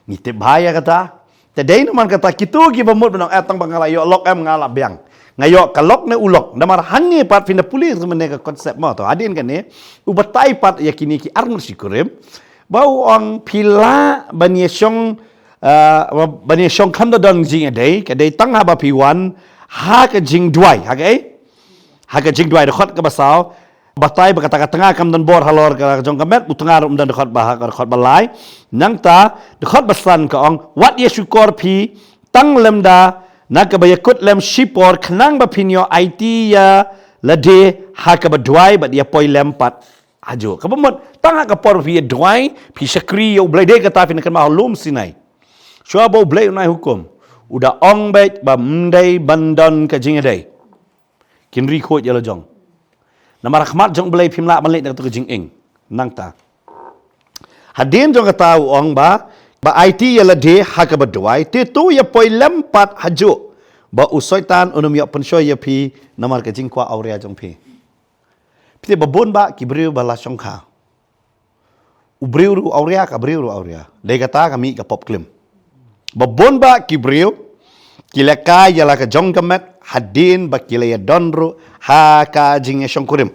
Ngi tip bha ïa kata. Te dei namar kata kito kiba mut ban ong, eh, tang ba nga la ïoh lok, em, nga la biang. Nga ïoh ka lok ne u lok. Namar hangne pat phin da pule mynne ka concept mo, to hadien kane u batai pat ïa kine ki arngut shi kurim. Ba u ong phi lah ban ïashong, eh, ban ïashong kham da don jingïadei, ka dei tang haba phi wan ha ka jingduwai, ha kaei? Ha ka jingduwai, dkhot kaba saw. Batai ba kata ka tnga kam don bor halor ka jong ka met, u tnga ruh um don, dkhot ba, dkhot ba lai. Nangta, dkhot ba san ka ong, wat ïashukor phi tang lymda na kaba ïakut lem shipor, khnang ba phin ïoh aiti ïa lade ha kaba duwai bad ïapoi lem pat hajuh. Kaba mut, tang ha ka por phi ïa duwai, phi shakri ïa U Blei, dei kata phin kynmaw ha lum Sinai. Shuwa ba U Blei un ai hukum, u da ong beit ba ym dei ban don ka jingïadei. Kin ri khuid ïa la jong. Namar ha khmat jong U Blei phim lah ban leit na kato ka jinging. Nangta, hadien jong kata u ong ba, ba aiti ïa lade ha kaba duwai, te to ïapoi lem pat hajuh, ba u Soitan un ym ïoh pynshoi ïa phi namar ka jingkwah awria jong phi. Phi tip ba bun bah ki briew ba la shongkha. U briew ruh awria, ka briew ruh awria. Dei kata ka mih ka pop klim. Ba bun bah ki briew ki lehkai ïa la ka jong ka met hadien ba ki la ïadon ruh ha ka jingïashongkurim.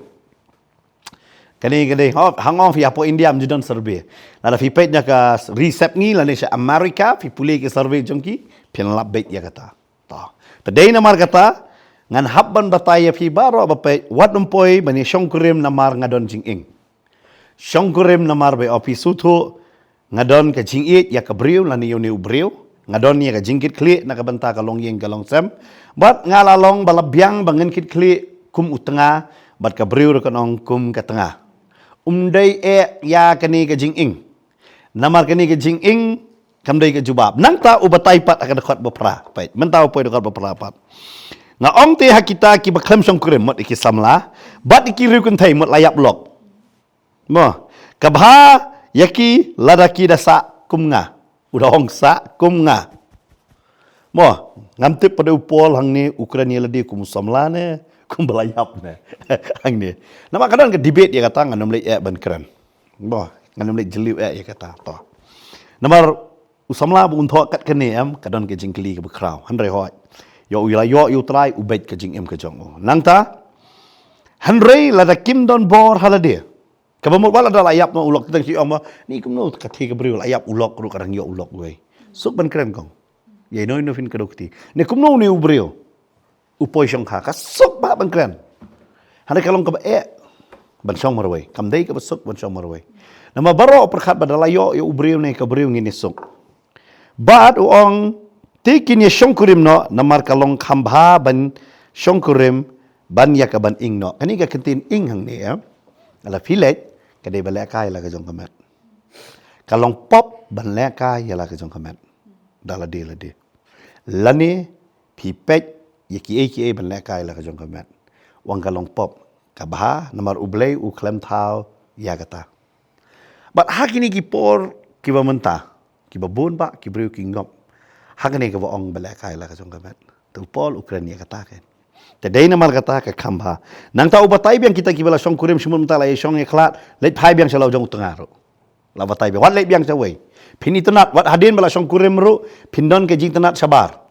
Kane, kane, ho, hangong phi hapoh India ym ju don survey. Lada phi peit na ka ri sepngi lane sha America, phi pule ki survey jong ki, phin lap beit ïa kata. To. Te dei namar kata, ngan hap ban batai ïa phi baroh ba peit, wat ym poi ban ïashongkurim namar nga don jinging. Shongkurim namar ba ïoh phi sngewthuh, nga don ka jingïeit ïa ka briew lane ïa une u briew, nga don ïa ka jingkitkhlieh na ka bynta ka longïing ka longsem, bad nga la long ba la biang ba ngan kitkhlieh kum u tnga, bad ka briew ruh kan ong kum ka tnga. Um dei eh ïa kane ka jinging. Namar kane ka jinging kam dei ka jubab. Nangta u batai pat ha ka dkhot ba phra. Peit, mynta u poi dkhot ba phra pat. Nga ong te ha kita kiba khlem shongkurim, mut ïa ki samla bad ïa ki riewkynthei, mut la ïap lok. Mo, ka bha ïa ki lada ki da sah kum nga. U da ong sah kum nga. Mo, ngam tip pat u Paul hangne u kren ïa lade kum u samla ne kum ba la ïap ne. Hangne. Namar ka don ka debate ïa kata, ngan ym leit eh ban kren. Mo, ngan ym leit jylliew eh ïa kata. To. Namar u samla ba un thoh kat kane, em, ka don ka jingkylli kaba khraw. Hynrei hooid, ïoh u la ïoh ïa U Trai, u beit ka jingim ka jong u. Nangta, hynrei lada kim don bor ha lade. Kaba mut wat lada la ïap noh u lok, te dang shu ong mo, ni kumno ka thie ka briew la ïap u lok ruh ka dang ïoh u lok wei. Suk ban kren kong. Ïa ino ino phin kdew kti. Ne kumno une u briew u poi shongkha, ka suk bah ban kren. Hynrei ka long kaba eh. ban shong marwei. Kam dei kaba suk ban shong marwei. Namar baroh pyrkhat ba da la ïoh ïa u briew ne ka briew ngin ïa suk. Bad u ong, te kin ïa shongkurim noh, namar ka long kham bha ban shongkurim ban ïa ka ban ing noh. Kane ka kyntien ing hangne, eh. Lada phi leit, ka dei ba lehkai la ka jong ka met. Ka long pop ban lehkai ïa la ka jong ka met. Da lade lade. Lane phi peit ïa kiei kiei ban lehkai la ka jong ka met. Wan ka long pop. Ka bha namar U Blei u khlem thaw ïa kata. Bad ha kine ki por kiba mynta, kiba bun bah ki briew ki ngop ha kane kaba ong ba lehkai la ka jong ka met. Te u Paul u kren ïa kata kan. Te dei namar kata ka kham bha. Nangta u batai biang kita kiba la shongkurim, shu mut mynta la ïa shong ïa khlad, leit phai biang sha la u jong u tnga ruh. La batai biang, wat leit biang shawei. Phin itynnad, wat hadien ba la shongkurim ruh, phin don ka jingtynnad shabar.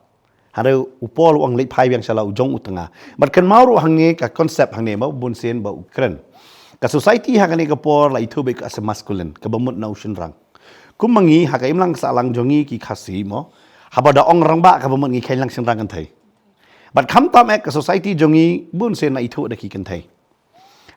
Hynrei u Paul u ong leit phai biang sha la u jong u tnga. Bad kynmaw ruh hangne ka concept hangne ba bun sien ba u kren. Ka society ha kane ka por la ithuh beit ka as masculine, kaba mut na u shynrang. Kum ma ngi ha ka imlang sahlang jong ngi ki Khasi mo, haba da ong rangbah kaba mut ngi kheiñ lang shynrang kynthei. Bad khamtam eh ka society jong ngi bun sien la ithuh da ki kynthei.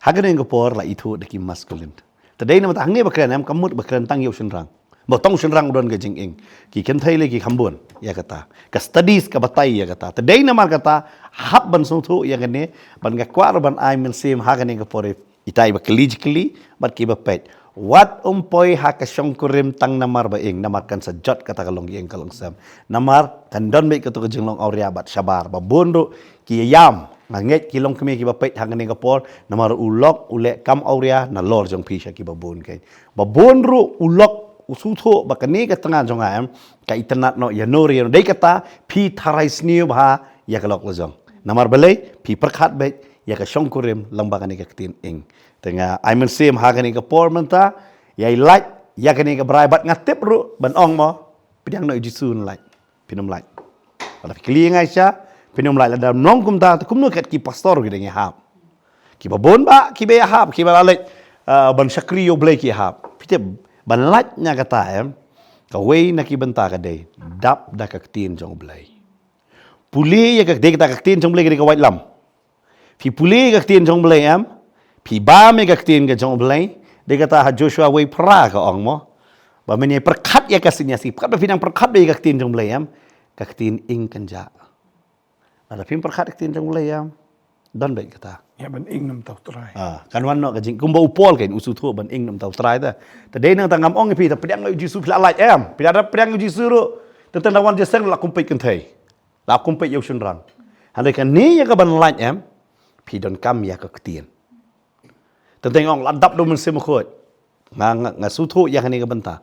Ha kane ka por la ithuh da ki masculine. Te dei namar kata hangne ba kren em, kam mut ba kren tang ïa u shynrang. Ba tang u shynrang u don ka jinging. Ki kynthei lei ki kham bun ïa kata. Ka studies ka batai ïa kata. Te dei namar kata hap ban sngewthuh ïa kane, ban nga kwah ruh ban ai mynsiem ha kane ka por, ita iba kylli jingkylli bad kiba peit. Wat ym poi ha ka shongkurim tang namar ba ing, namar kan sa jot kata ka longïing ka longsem. Namar kan don beit kato ka jinglong awria bad shabar. Ba bun ruh ki ïam, nga ngeit ki longkmie kiba peit ha kane ka por, namar u lok u leh kam awria nalor jong phi sha kiba bun kein. Ba bun ruh u lok u sngewthuh ba kane ka tnga jong nga em, ka itynnad noh ïano re ïano. Dei kata phi tharai sniew bha ïa ka lok la jong. Namar balei phi pyrkhat beit ïa ka shongkurim lyngba kane ka ktien ing. Te nga ai mynsiem ha kane ka por mynta, ïa i lait ïa kane ka brai bad nga tip ruh ban ong mo, pdiang noh ïa u Jisu un lait. Phin ym lait. Lada phi kylli ïa nga shisha, phin ym lait. Lada ym long kumta, te kumno kat ki pastor ki dang ïahap. Kiba bun bah kiba ïahap, kiba la leit, ah, ban shakri ïa U Blei ki ïahap. Phi tip, ban lait na kata em, kawei na ki bynta ka dei dap da ka ktien jong U Blei. Pule ïa ka, dei kata ka ktien jong U Blei ka dei ka waitlam. Phi pule ïa ka ktien jong U Blei em, phi bam ïa ka ktien ka jong U Blei. Dei kata ha Joshua wei phra ka ong mo, ba men ïa pyrkhat ïa ka sin ïa si, pyrkhat ba phi nang pyrkhat ba ïa ka ktien jong U Blei em, ka ktien ing kan jah. Lada phim pyrkhat ïa ka ktien jong U Blei em, don beit kata. Ïa ban ing namar U Trai. Ah, kan wan noh ka jing, kumba u Paul kan u sngewthuh ban ing namar U Trai ta. Te dei nangta ngam ong ïa phi, te pdiang ïa U Jisu phi la lait em. Phi la da pdiang ïa U Jisu ruh, te tang da wan jingïaseng la kum peit kynthei. La kum peit ïa u shynrang. Hynrei kane ïa ka ban lait em, phi donkam ïa ka ktien. Teng teng ong la dap da u Mynsiem Bakhuid. Nga, nga, nga sngewthuh ïa kane ka bynta.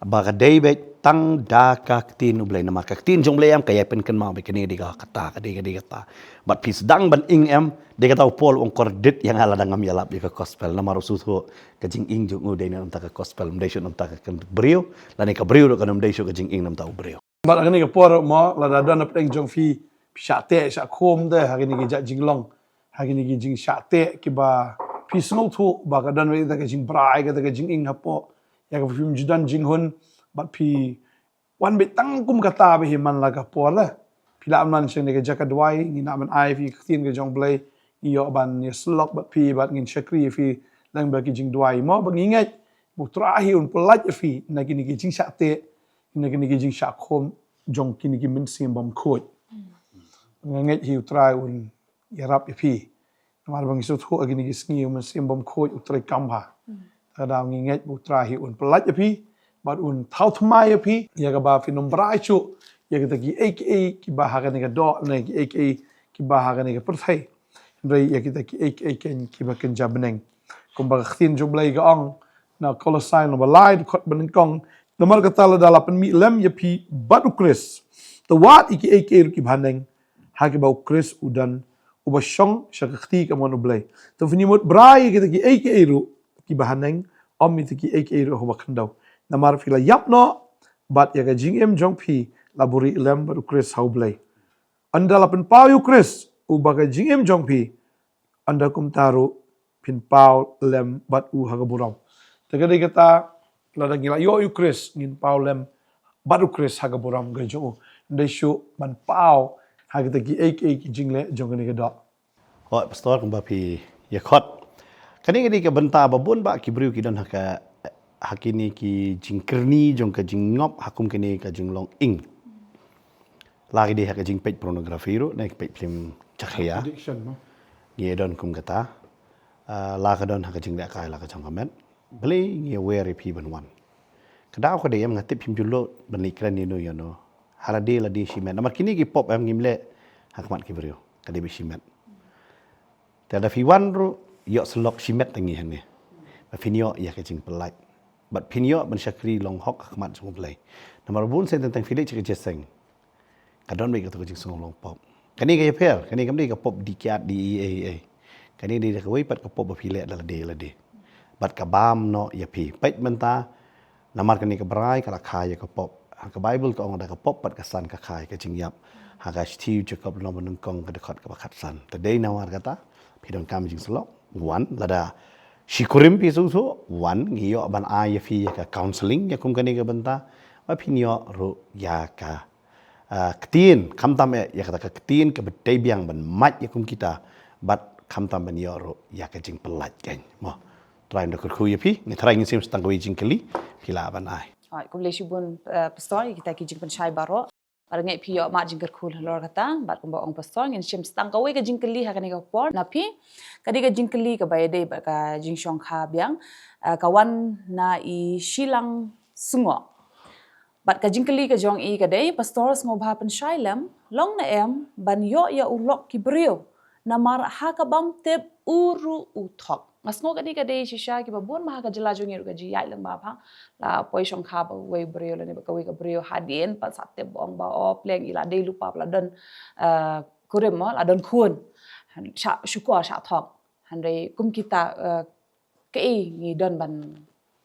Ba ka dei beit tang da ka ktien U Blei, namar ka ktien jong U Blei em ka ïai pynkynmaw beit kane ka dei ka kata, ka dei ka dei kata. Bad phi sdang ban ing em, dei kata u Paul u ong kordit ïa nga lada ngam ïalap ïa ka gospel, namar u sngewthuh ka jinging jong u dei na bynta ka gospel, ym dei shuh na bynta ka briew, lane ka briew ruh kan ym dei shuh ka jinging na bynta u briew. Bad ha kane ka por mo, lada don hapdeng jong phi, phi shah teh shah khum te ha kine ki jait jinglong, ha kine ki jingshah teh kiba phi sngewthuh ba ka don beit kata ka jingbrai, kata ka jinging hapoh, ïa kaba phim ju don jinghun, bad phi wan beit tang kum kata beit hi man la ka por la. Phi lah ban wan sha kane ka jaka duwai, ngi lah ban ai phi ka ktien ka jong U Blei, ngi ïoh ban ïasyllok bad phi bad ngin shakri ïa phi lyngba ki jingduwai mo, ba ngi ngeit ba U Trai hi un pyllait ïa phi na kine ki jingshah teh, na kine ki jingshah khum jong kine ki mynsiem bymkhuid. Nga ngeit hi U Trai un ïarap ïa phi. Namar ba ngi sngewthuh ha kine ki sngi U Mynsiem Bymkhuid u trei kam bha. Te da ngi ngeit ba U Trai hi un pyllait ïa phi bad un thaw thymmai ïa phi, ïa kaba phin ym brai shuh ïa kita kiei kiei kiba ha kane ka doh, ne kiei kiei kiba ha kane ka pyrthei. Hynrei ïa kita kiei kiei kiba kynja bneng. Kumba ka ktien jong U Blei ka ong na Kolosai lynnong ba lai dkhot ba nyngkong, namar kata lada la pynmih lem ïa phi bad U Khrist, to wad ïa kiei kiei ruh kiba ha neng, ha kiba U Khrist u don, uba shong sha ka kti kamon U Blei. To phin ïamut brai ïa kita kiei kiei ruh kiba ha neng, ym ïa kita kiei kiei ruh ha kaba khyndew. Namar phi la ïap noh bad ïa ka jingim jong phi la buhrieh lem bad U Khrist ha U Blei. Ynda la pynpaw ïa U Khrist uba ka jingim jong phi, ynda kumta ruh phin paw lem bad u ha ka burom. Te ka dei kata, lada ngi la ïoh ïa U Khrist ngin paw lem bad U Khrist ha ka burom ka jong u. Ym dei shuh ban paw ha kita kiei kiei ki jingleh jong kane ka doh. Hooid Pastor, kumba phi ïa khot, Kane ka dei ka bynta ba bun ba ki briew ki don ha ka, ha kine ki jingkyrni jong ka jingngop ha kum kane ka jinglong ing. La ki dei ha ka jingpeit pornography ruh, ne ka peit phlim chakhlia. Addiction, no? Ngi don kum kata. Ah, la ka don ha ka jinglehkai la ka jong ka met. Balei ngi wer ïa phi ban wan? Ka daw ka dei em, nga tip phim ju lut ban leit kren ïa no ïa no. Ha lade lade shimet. Namar kine ki pop em ngim leh ha khmat ki briew. Ka dei ba shimet. Te lada phi wan ruh, ïoh syllok shimet tang ngi hangne. Ba phin ïoh ïa ka jingpyllait. Bad phin ïoh ban shakri long hok ha khmat jong U Blei. Namar bun sien teng teng phi leit sha ka jingïaseng, ka don beit kato ka jingsngew long pop. Kane ka ïapher, kane kam dei ka pop dih kiad dih ei ei ei. Kane dei da kawei pat ka pop ba phi leh da lade lade. Bad ka bam noh ïa phi. Peit mynta, namar kane ka brai ka la kha ïa ka pop. Ha ka Baibl ka ong da ka pop pat ka san ka kha ïa ka jingïap. Ha ka shithi u Jakob lynnong ba nyngkong ka dkhot kaba khatsan. Te dei namar kata, phi donkam jingsyllok. Wan, lada shi kurim phi sngewthuh, wan, ngi ïoh ban ai ïa phi ïa ka counselling ïa kum kane ka bynta. Ba phin ïoh ruh ïa ka, ah, ktien, khamtam eh ïa kata ka ktien kaba dei biang ban mad ïa kum kita. Bad khamtam ban ïoh ruh ïa ka jingpyllait kein. Mo. Trai ynda kyrkhu ïa phi, ngi trai ngin shim sa tang kawei jingkylli, phi lah ban ai. Alright, khublei shibun, eh, Pastor, ïa kita ki jingpynshai baroh. Bad nga ngeit phi ïoh mad jingkyrkhu halor kata, bad kumba ong Pastor, ngin shim sa tang kawei ka jingkylli ha kane ka por na phi. Ka dei ka jingkylli kaba ïadei bad ka jingshongkha biang, eh, ka wan na i Shilang Sngoh. Bad ka jingkylli ka jong i ka dei, Pastor sngewbha pynshai lem, long ne em ban ïoh ïa u lok ki briew. Namar ha ka bym tip u ruh u thok. Nga sngew ka dei ka dei shisha kiba bun ma ha ka jylla jong ngi ruh ka jingïaid lem ba bha. La poi shongkha bad uwei u briew lane bad kawei ka briew hadien pat sa tip ba ong ba o pleng i la dei lypa ba la don, eh, kurim mo, la don khun. Shah shukor shah thok. Hynrei kum kita, eh, kaei ngi don ban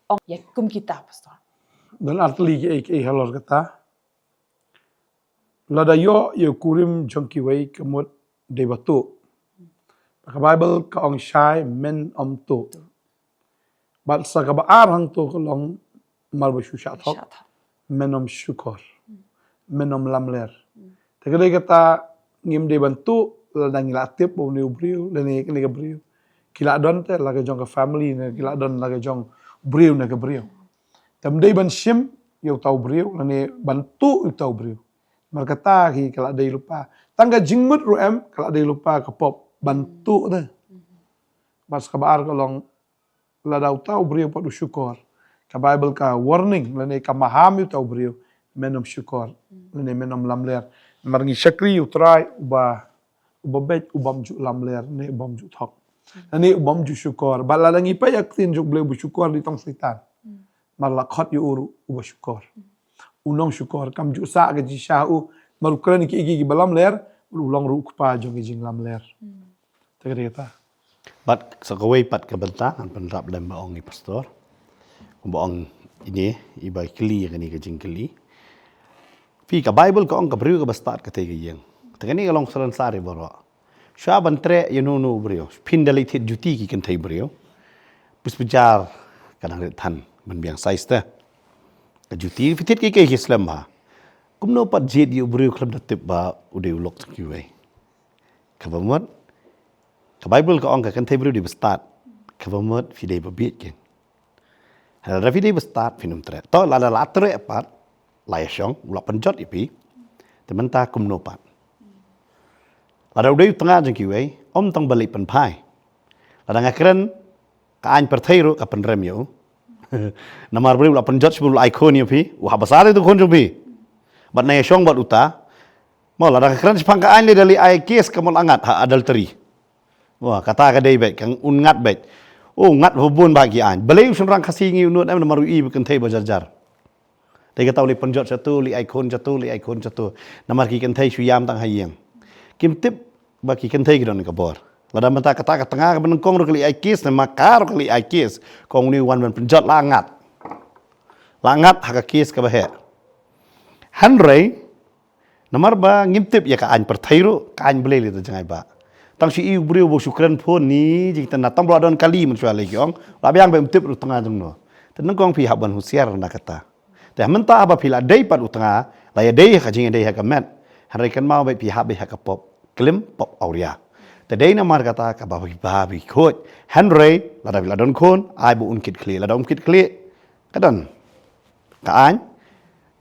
ong ïa kum kita, Pastor? Don artylli kaei kaei halor kata. Lada ïoh ïa u kurim jong kiwei ka mut dei ba tuh. Ka Baibl ka ong shai men ym tuh. Bad sa kaba ar hangto ka long mar ba shu shah thok. Shah thok. Men ym shukor. Men ym lamler. Te ka dei kata ngim dei ban tuh lada ngi la tip ba une u briew lane kane ka briew ki la don te la ka jong ka family ne ki la don la ka jong briew ne ka briew. Te ym dei ban shim ïa uta u briew lane ban tuh ïa uta u briew. Mar kata ki ka la dei lypa. Tang ka jingmut ruh em ka la dei lypa ka pop ban tuh te. Bad sa kaba ar ka long lada uta u briew pat u shukor. Ka Baibl ka warning lane ka maham ïa uta u briew, men ym shukor lane men ym lamler. Namar ngi shakri ïa u Trai uba, uba beit, u bym ju lamler ne u bym ju thok. Lane u bym ju shukor. Bad lada ngi peit ïa ka ktien jong U Blei uba shukor dei tang Soitan. Mar la khot ïa u ruh uba shukor. U nongshukor kam ju sah ka jingshisha u, mar u kren ïa kiei kiei kiba lamler, u long ruh u kpa jong ka jinglamler. Te ka dei kata. Bad sa kawei pat ka bynta ngan pynrap lem ba ong i Pastor. Kumba ong ine iba kylli ïa kane ka jingkylli. Phi, ka Baibl ka ong ka briew kaba stad katei ka ïing. Te kane ka long salonsar ïa baroh. Shuwa ban treh ïa uno uno u briew, phin da leit thied juti ki kynthei briew. Pus pynjar ka dang rit than ban biang size te. Ka juti phi thied kiei kiei ki slem bha. Kumno pat jied ïa u briew khlem da tip ba u dei u lok jong kiwei. Kaba mut ka Baibl ka ong ka kynthei briew dei ba stad. Kaba mut phi dei ba bieit kein. Lada phi dei ba stad phin ym treh. To lada la treh pat, la ïashong, u la pynjot ïa phi. Te mynta kumno pat? Lada u dei u tnga jong kiwei, ym tang ba leit pynphai. Lada nga kren ka aiñ pyrthei ruh ka pynrem ïa u. Namar briew u la pynjot shibun, u la ai khun ïa phi, u hap ban sah ïa uta u khun jong phi. Bad nang ïashong bad uta. Mo, lada nga kren shaphang ka aiñ lei da leit ai case ka mut la ngat ha adultery. Wah, kata ka dei beit, ka un ngat beit. U ngat ba bun bha ki aiñ. Balei u shynrang Khasi ngi u nud em namar u i ba kynthei ba jar jar. Te kata u leit pynjot shatu, leit ai khun shatu, leit ai khun shatu. Namar ki kynthei shu ïam tang ha ïing. Kim tip ba ki kynthei ki don ka bor. Lada mynta kata ka tnga kaba nyngkong ruh ka leit ai case ne ma ka ruh ka leit ai case. Kong une u wan ban pynjot la ngat. La ngat ha ka case kaba heh. Hynrei namar ba ngim tip ïa ka aiñ pyrthei ruh, ka aiñ Blei lei da jngai ba. Tang shu i u briew ba shu kren phone ni jingtynna tang ba la don kali mynshuwa lei ki ong. La biang ba ym tip ruh tnga jong no. Te nyngkong phi hap ban husiar na kata. Te mynta haba phi la dei pat u tnga, la ïadei ha ka jingïadei ha ka met. Hynrei kynmaw beit phi hap beit ha ka pop klim, pop awria. Te dei namar kata kaba phi ba phi khuid. Hynrei lada phi la don khun, ai ba un kit khlieh. Lada um kit khlieh, ka don ka aiñ,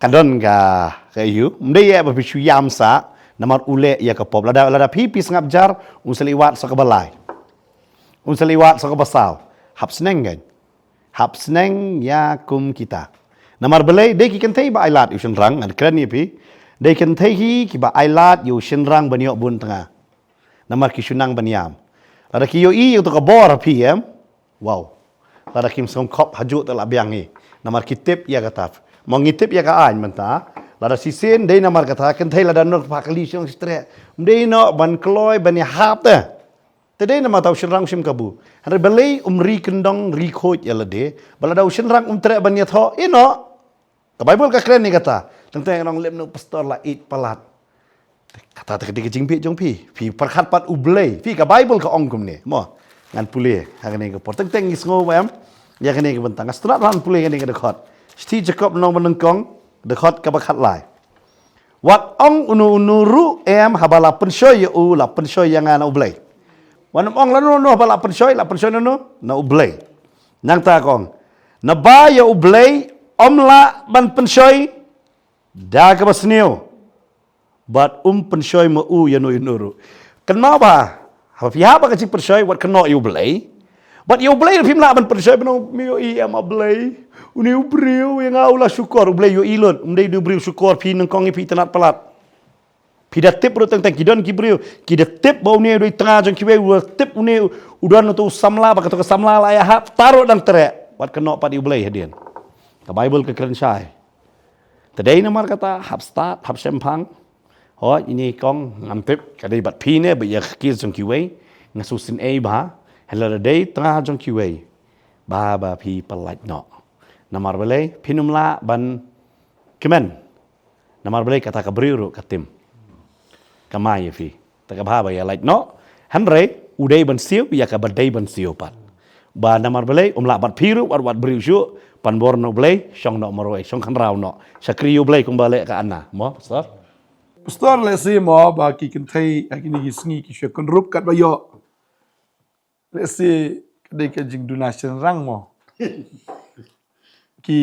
ka don ka, ka ïoh. Ym dei ïa ba phi shu ïam sah, namar u leh ïa ka pop. Lada, lada phi, phi sngap jar, un sa leit wad sa kaba lai, un sa leit wad sa kaba saw. Hap sneng kan. Hap sneng ïa kum kita. Namar balei? Dei ki kynthei ba ailad ïa u shynrang, ngan kren ïa phi. Dei kynthei hi kiba ailad ïa u shynrang ban ïoh bun tnga. Namar ki shu nang ban ïam. Lada ki ïohi ïa uto ka bor ha phi, em, wow. Lada kim sngewkhop hajuh te la biang hi. Namar ki tip ïa kata. Mo ngi tip ïa ka aiñ mynta. Lada shisien dei namar kata, kynthei lada nud ba kali shong streh, ym dei noh ban kloi ban ïahap te. Te dei namar ta u shynrang u shim kabu. Hynrei balei um ri kyndong ri khuid ïa lade? Ba lada u shynrang um treh ban ïathoh, ïeh noh. Ka Baibl ka kren ïa kata. Teng teng ngi ong lem na u pastor la ïeit palat. Kata te ka dei ka jingbieit jong phi. Phi pyrkhat pat U Blei. Phi, ka Baibl ka ong kumne. Mo, ngan pule ha kane ka por. Teng teng ngi sngew ba em ïa kane ka bynta. Nga sngewtynnat ban pule kane ka dkhot. Shithi Jakob lynnong ba nyngkong, dkhot kaba khatlai. Wat ong uno uno ruh em haba la pynshoi ïa u, la pynshoi ïa nga na U Blei. Wat nym ong lano lano haba la pynshoi, la pynshoi na uno? Na U Blei. Nangta ka ong, naba ïa U Blei ym lah ban pynshoi da kaba sniew, bad um pynshoi ma u ïano ïano ruh. Kynmaw ba haba phi hap ha ka jingpynshoi, wat kynnoh ïa U Blei. Bad ïa U Blei phim lah ban pynshoi, ban ong, me ïohi em, A Blei, une u briew ïa nga u la shukor. U Blei ïohi lut. Um dei une u briew shukor, phi nyngkong hi phi itynnad palat. Phi da tip ruh teng teng, ki don ki briew ki da tip ba une u dei u tnga jong kiwei, u da tip une u don uto u samla, ba kato ka samla la ïahap, ta ruh dang treh. Wat kynnoh pat ïa U Blei hadien. Ka Baibl ka kren shai. Te dei namar kata, hap stad, hap shemphang. Hooid, ine kong, ngam tip ka dei bad phi ne ba ïa ka case jong kiwei, nga sngewsynei bha. Hynrei lada dei tnga jong kiwei, ba, ba phi pyllait noh. Namar balei? Phin ym lah ban kmen. Namar balei? Kata ka briew ruh ka tim, ka mai ïa phi. Te ka bha ba ïa lait noh. Hynrei u dei ban siew ïa kaba dei ban siew pat. Ba namar balei? Um lah bad phi ruh, wat, wat briew shuh. Pan bor na U Blei, shong noh marwei, shong khynraw noh. Shakri ïa U Blei kumba leh ka Anna. Mo, pastor? Pastor, lehse mo ba ki kynthei ha kine ki sngi ki shu kynrup katba ïoh. Lehse ka dei ka jingduna shynrang mo. Ki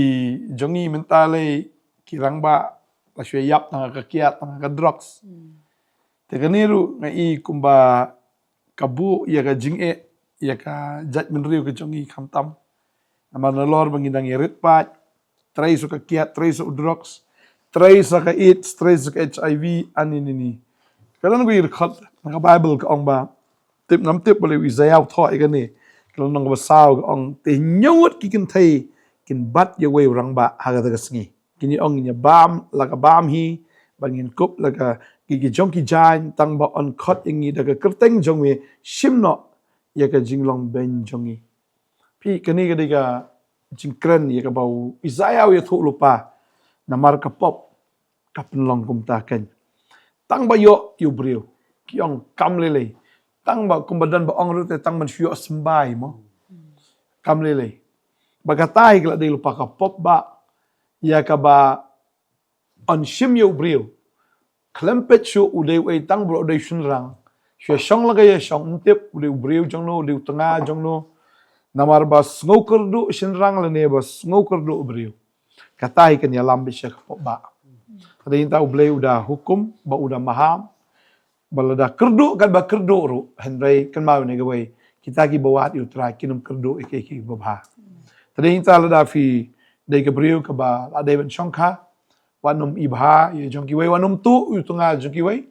jong ngi mynta lei ki rangbah la shu ïap tang ha ka kiad, tang ha ka drugs. Te kane ruh nga i kumba ka buh ïa ka jingeh ïa ka jaitbynriew ka jong ngi khamtam. Namar nalor ba ngi dang ïarit paid, trei sha ka kiad, trei sha u drugs, trei sha ka AIDS, trei sha ka HIV, ani nini. Ka don ka dkhot na ka Baibl ka ong ba, tip ngam tip balei u Isaïah u thoh ïa kane. Ka lynnong kaba saw ka ong, te hynñiew ngut ki kynthei kin bat ïa uwei u rangbah ha kata ka sngi. Kin ïa ong, ngin ïa bam la ka bam hi, ba ngin kup la ka ki, ki jong ki jaiñ, tang ba yn khot ïa ngi da ka kyrteng jong me, shim noh ïa ka jinglong beiñ jong ngi. Phi, kane ka dei ka jingkren ïa kaba u Isaïah u ïathuh lypa. Namar ka pop ka pynlong kumta kein. Tang ba ïoh ïa u briew, ki ong kam lei lei. Tang ba kumba don ba ong ruh te tang ban shu ïoh symbai mo. Kam lei lei. Ba kata hi ka la dei lypa ka pop ba ïa kaba yn shim ïa u briew. Khlem peit shuh u dei uei, tang ba u dei shynrang. Shu ïa shong la ka ïa shong, ym tip u dei u briew jong no, u dei u tnga jong no. Namar ba sngew kyrduh shynrang lane ba sngew kyrduh u briew. Kata hi kan ïalam beit sha ka pop ba. Te dei nangta U Blei u da hukum, ba u da maham. Ba lada kyrduh katba kyrduh ruh, hynrei kynmaw ïa kawei, kita kiba wad ïa U Trai kin ym kyrduh ïa kiei kiei kiba bha. Te dei nangta lada phi dei ka briew kaba la dei ban shongkha, wat nym i bha ïa jong kiwei, wat nym tuh ïa u tnga jong kiwei,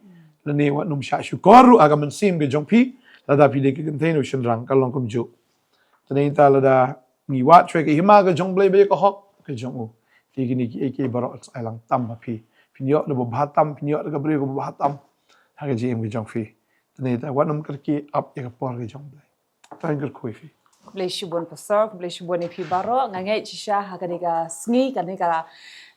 lane wat nym shah shukor ruh ha ka mynsiem ka jong phi, lada phi dei ka kynthei ne u shynrang, ka long kumjuh. Te dei nangta lada ngi wad shuwa ka hima ka jong U Blei bad ïa ka hok ka jong u, te kine kiei kiei baroh sa ai lang tam ha phi. Phin ïoh da ba bha tam, phin ïoh da ka briew kaba bha tam ha ka jingim ka jong phi. Te dei nangta wat nym kyrkieh, ap ïa ka por ka jong U Blei. Tang kyrkhu ïa phi. Khublei shibun Pastor, khublei shibun ïa phi baroh. Nga ngeit shisha ha kane ka sngi, kane ka,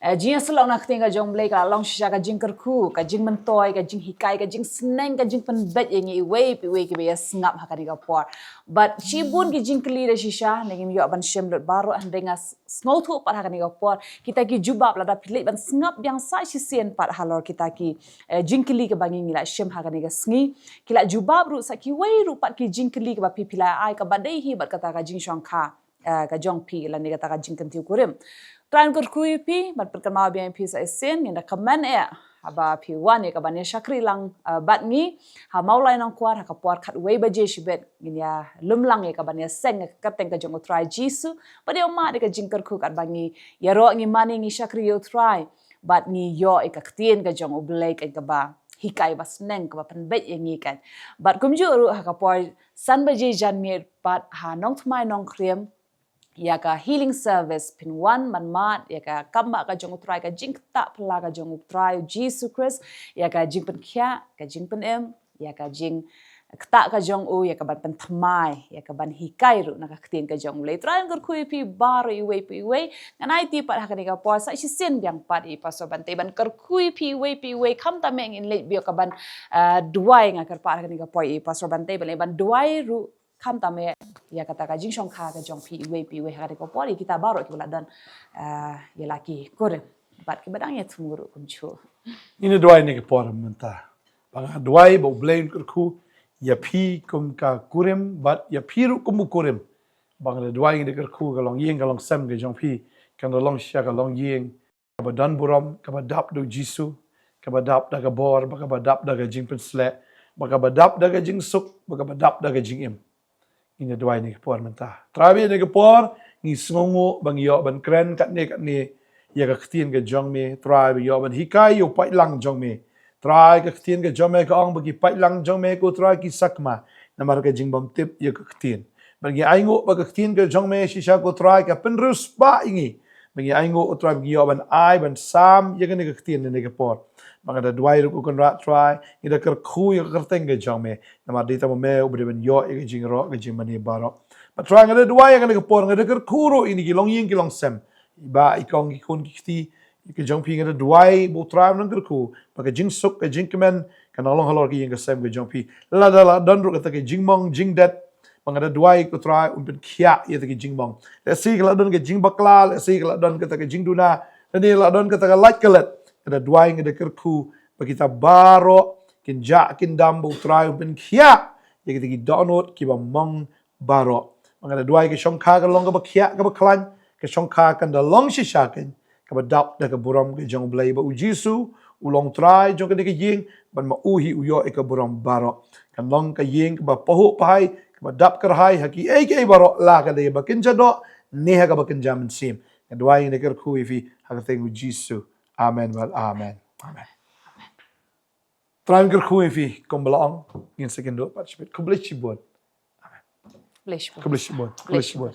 eh, jingïasyllok na ka ktien ka jong U Blei ka long shisha ka jingkyrkhu, ka jingmyntoi, ka jinghikai, ka jingsneng, ka jingpynbeit ïa ngi iwei pa iwei kiba ïa sngap ha kane ka por. Bad shibun ki jingkylli da shisha, ne ngim ïoh ban shim lut baroh, hynrei nga s-, sngewthuh pat ha kane ka por kita ki jubab lada phi leit ban sngap biang sa shisien pat halor kita ki, eh, jingkylli kaba ngi ngi la shim ha kane ka sngi. Ki la jubab ruh sa kiwei ruh pat ki jingkylli kaba phi phi la ai kaba dei hi bad kata ka jingshongkha, eh, ka jong phi lane kata ka jingkyntiew kurim. Trai un kyrkhu ïa phi bad pynkynmaw biang ïa phi sa shisien, ngin da kmen eh haba phi wan ïa kaban ïa shakri lang, eh, bad ngi ha Mawlai Nongkwar ha ka por khatwei baje shibit, ngin ïa lum lang ïa kaban ïa seng ka kyrteng ka jong U Trai Jisu bad ïa u mad ïa ka jingkyrkhu katba ngi ïaroh ngi mane ngi shakri ïa U Trai bad ngi ïoh ïa ka ktien ka jong U Blei kan kaba hikai ba sneng kaba pynbeit ïa ngi kan. Bad kumjuh ruh ha ka por san baje janmiet pat ha Nongthymmai Nongkrem ïa ka healing service phin wan ban mad ïa ka kam ba ka jong U Trai, ka jingktah pla ka jong U Trai Jisu Khrist, ïa ka jingpynkhiah, ka jingpynim, ïa ka jingktah ka jong u, ïa kaban pynthymmai, ïa kaban hikai ruh na ka ktien ka jong U Blei. Trai un kyrkhu ïa phi baroh iwei pa iwei. Ngan aiti pat ha kane ka por sa shisien biang pat ïa i Pastor Bantei ban kyrkhu ïa phi iwei pa iwei. Khamtam eh ngin leit biang kaban, ah, duwai, nga kyrpad ha kane ka por ïa i Pastor Bantei ban leit ban duwai ruh khamtam eh ïa kata ka jingshongkha ka jong phi iwei pa iwei ha kane ka por, ïa kita baroh kiba la don, ah, ïa la ki kurim bad kiba dang ïa thmu ruh kumjuh. Ngin ïa duwai ha kane ka por mynta. Ba nga duwai ba U Blei un kyrkhu ïa phi kum ka kurim bad ïa phi ruh kum u kurim. Ba nga da duwai, ngi da kyrkhu ka longïing ka longsem ka jong phi kan da long shisha ka longïing kaba don burom, kaba dap da U Jisu, kaba dap da ka bor, ba kaba dap da ka jingpynsleh, ba kaba dap da ka jingsuk, ba kaba dap da ka jingim. Ngin ïa duwai ha kane ka por mynta. Trai ba ha kane ka por ngi sngewnguh ba ngi ïoh ban kren katne katne ïa ka ktien ka jong me. Trai ba ïoh ban hikai ïa u paidlang jong me. Trai ka ktien ka jong me ka ong ba ki paidlang jong me ko Trai ki sakma namar ka jingbymtip ïa ka ktien. Ba ngi ainguh ba ka ktien ka jong me shisha ko Trai ka pynriewspah ïa ngi. Ba ngi ainguh ko Trai ba ngi ïoh ban ai ban sam ïa kane ka ktien ha kane ka por. Ba nga da duwai ruh ko Kynrad Trai, ngi da kyrkhu ïa ka kyrteng ka jong me. Namar dei tang ma me uba dei ban ïoh ïa ka jingïaroh ka jingmane baroh. Bad Trai nga da duwai ha kane ka por, nga da kyrkhu ruh ïa kine ki longïing ki longsem, i bah i kong ki khun ki kti ka jong phi, nga da duwai ba U Trai un nang kyrkhu ba ka jingsuk ka jingkmen kan nang long halor ka ïing ka sem ka jong phi. Lada la don ruh kata ka jingmong jingdet, ba nga da duwai ko Trai un pynkhiah ïa kata ka jingmong. Lehse ka la don ka jingbakla, lehse ka la don kata ka jingduna, lane la don kata ka lait ka let, nga da duwai, nga da kyrkhu ba kita baroh kin jah kin dam, ba U Trai un pynkhiah ïa kita ki dohnud kiba mong baroh. Ba nga da duwai ka shongkha kan long kaba khiah kaba khlaiñ, ka shongkha kan da long shisha kan kaba dap da ka burom ka jong U Blei, ba U Jisu u long Trai jong kane ka ïing, bad ma u hi u ïoh ïa ka burom baroh. Kan long ka ïing kaba pahuh pahai, kaba dap kyrhai ha kiei kiei baroh, la ka dei ha kaba kynja doh ne ha kaba kynja mynsiem. Nga duwai, nga da kyrkhu ïa phi ha ka kyrteng U Jisu. Amen, bad amen. Amen. Trai un kyrkhu ïa phi kumba la ong, ngin sa ïakynduh pat shibit. Khublei shibun. Khublei shibun. Khublei shibun. Khublei shibun.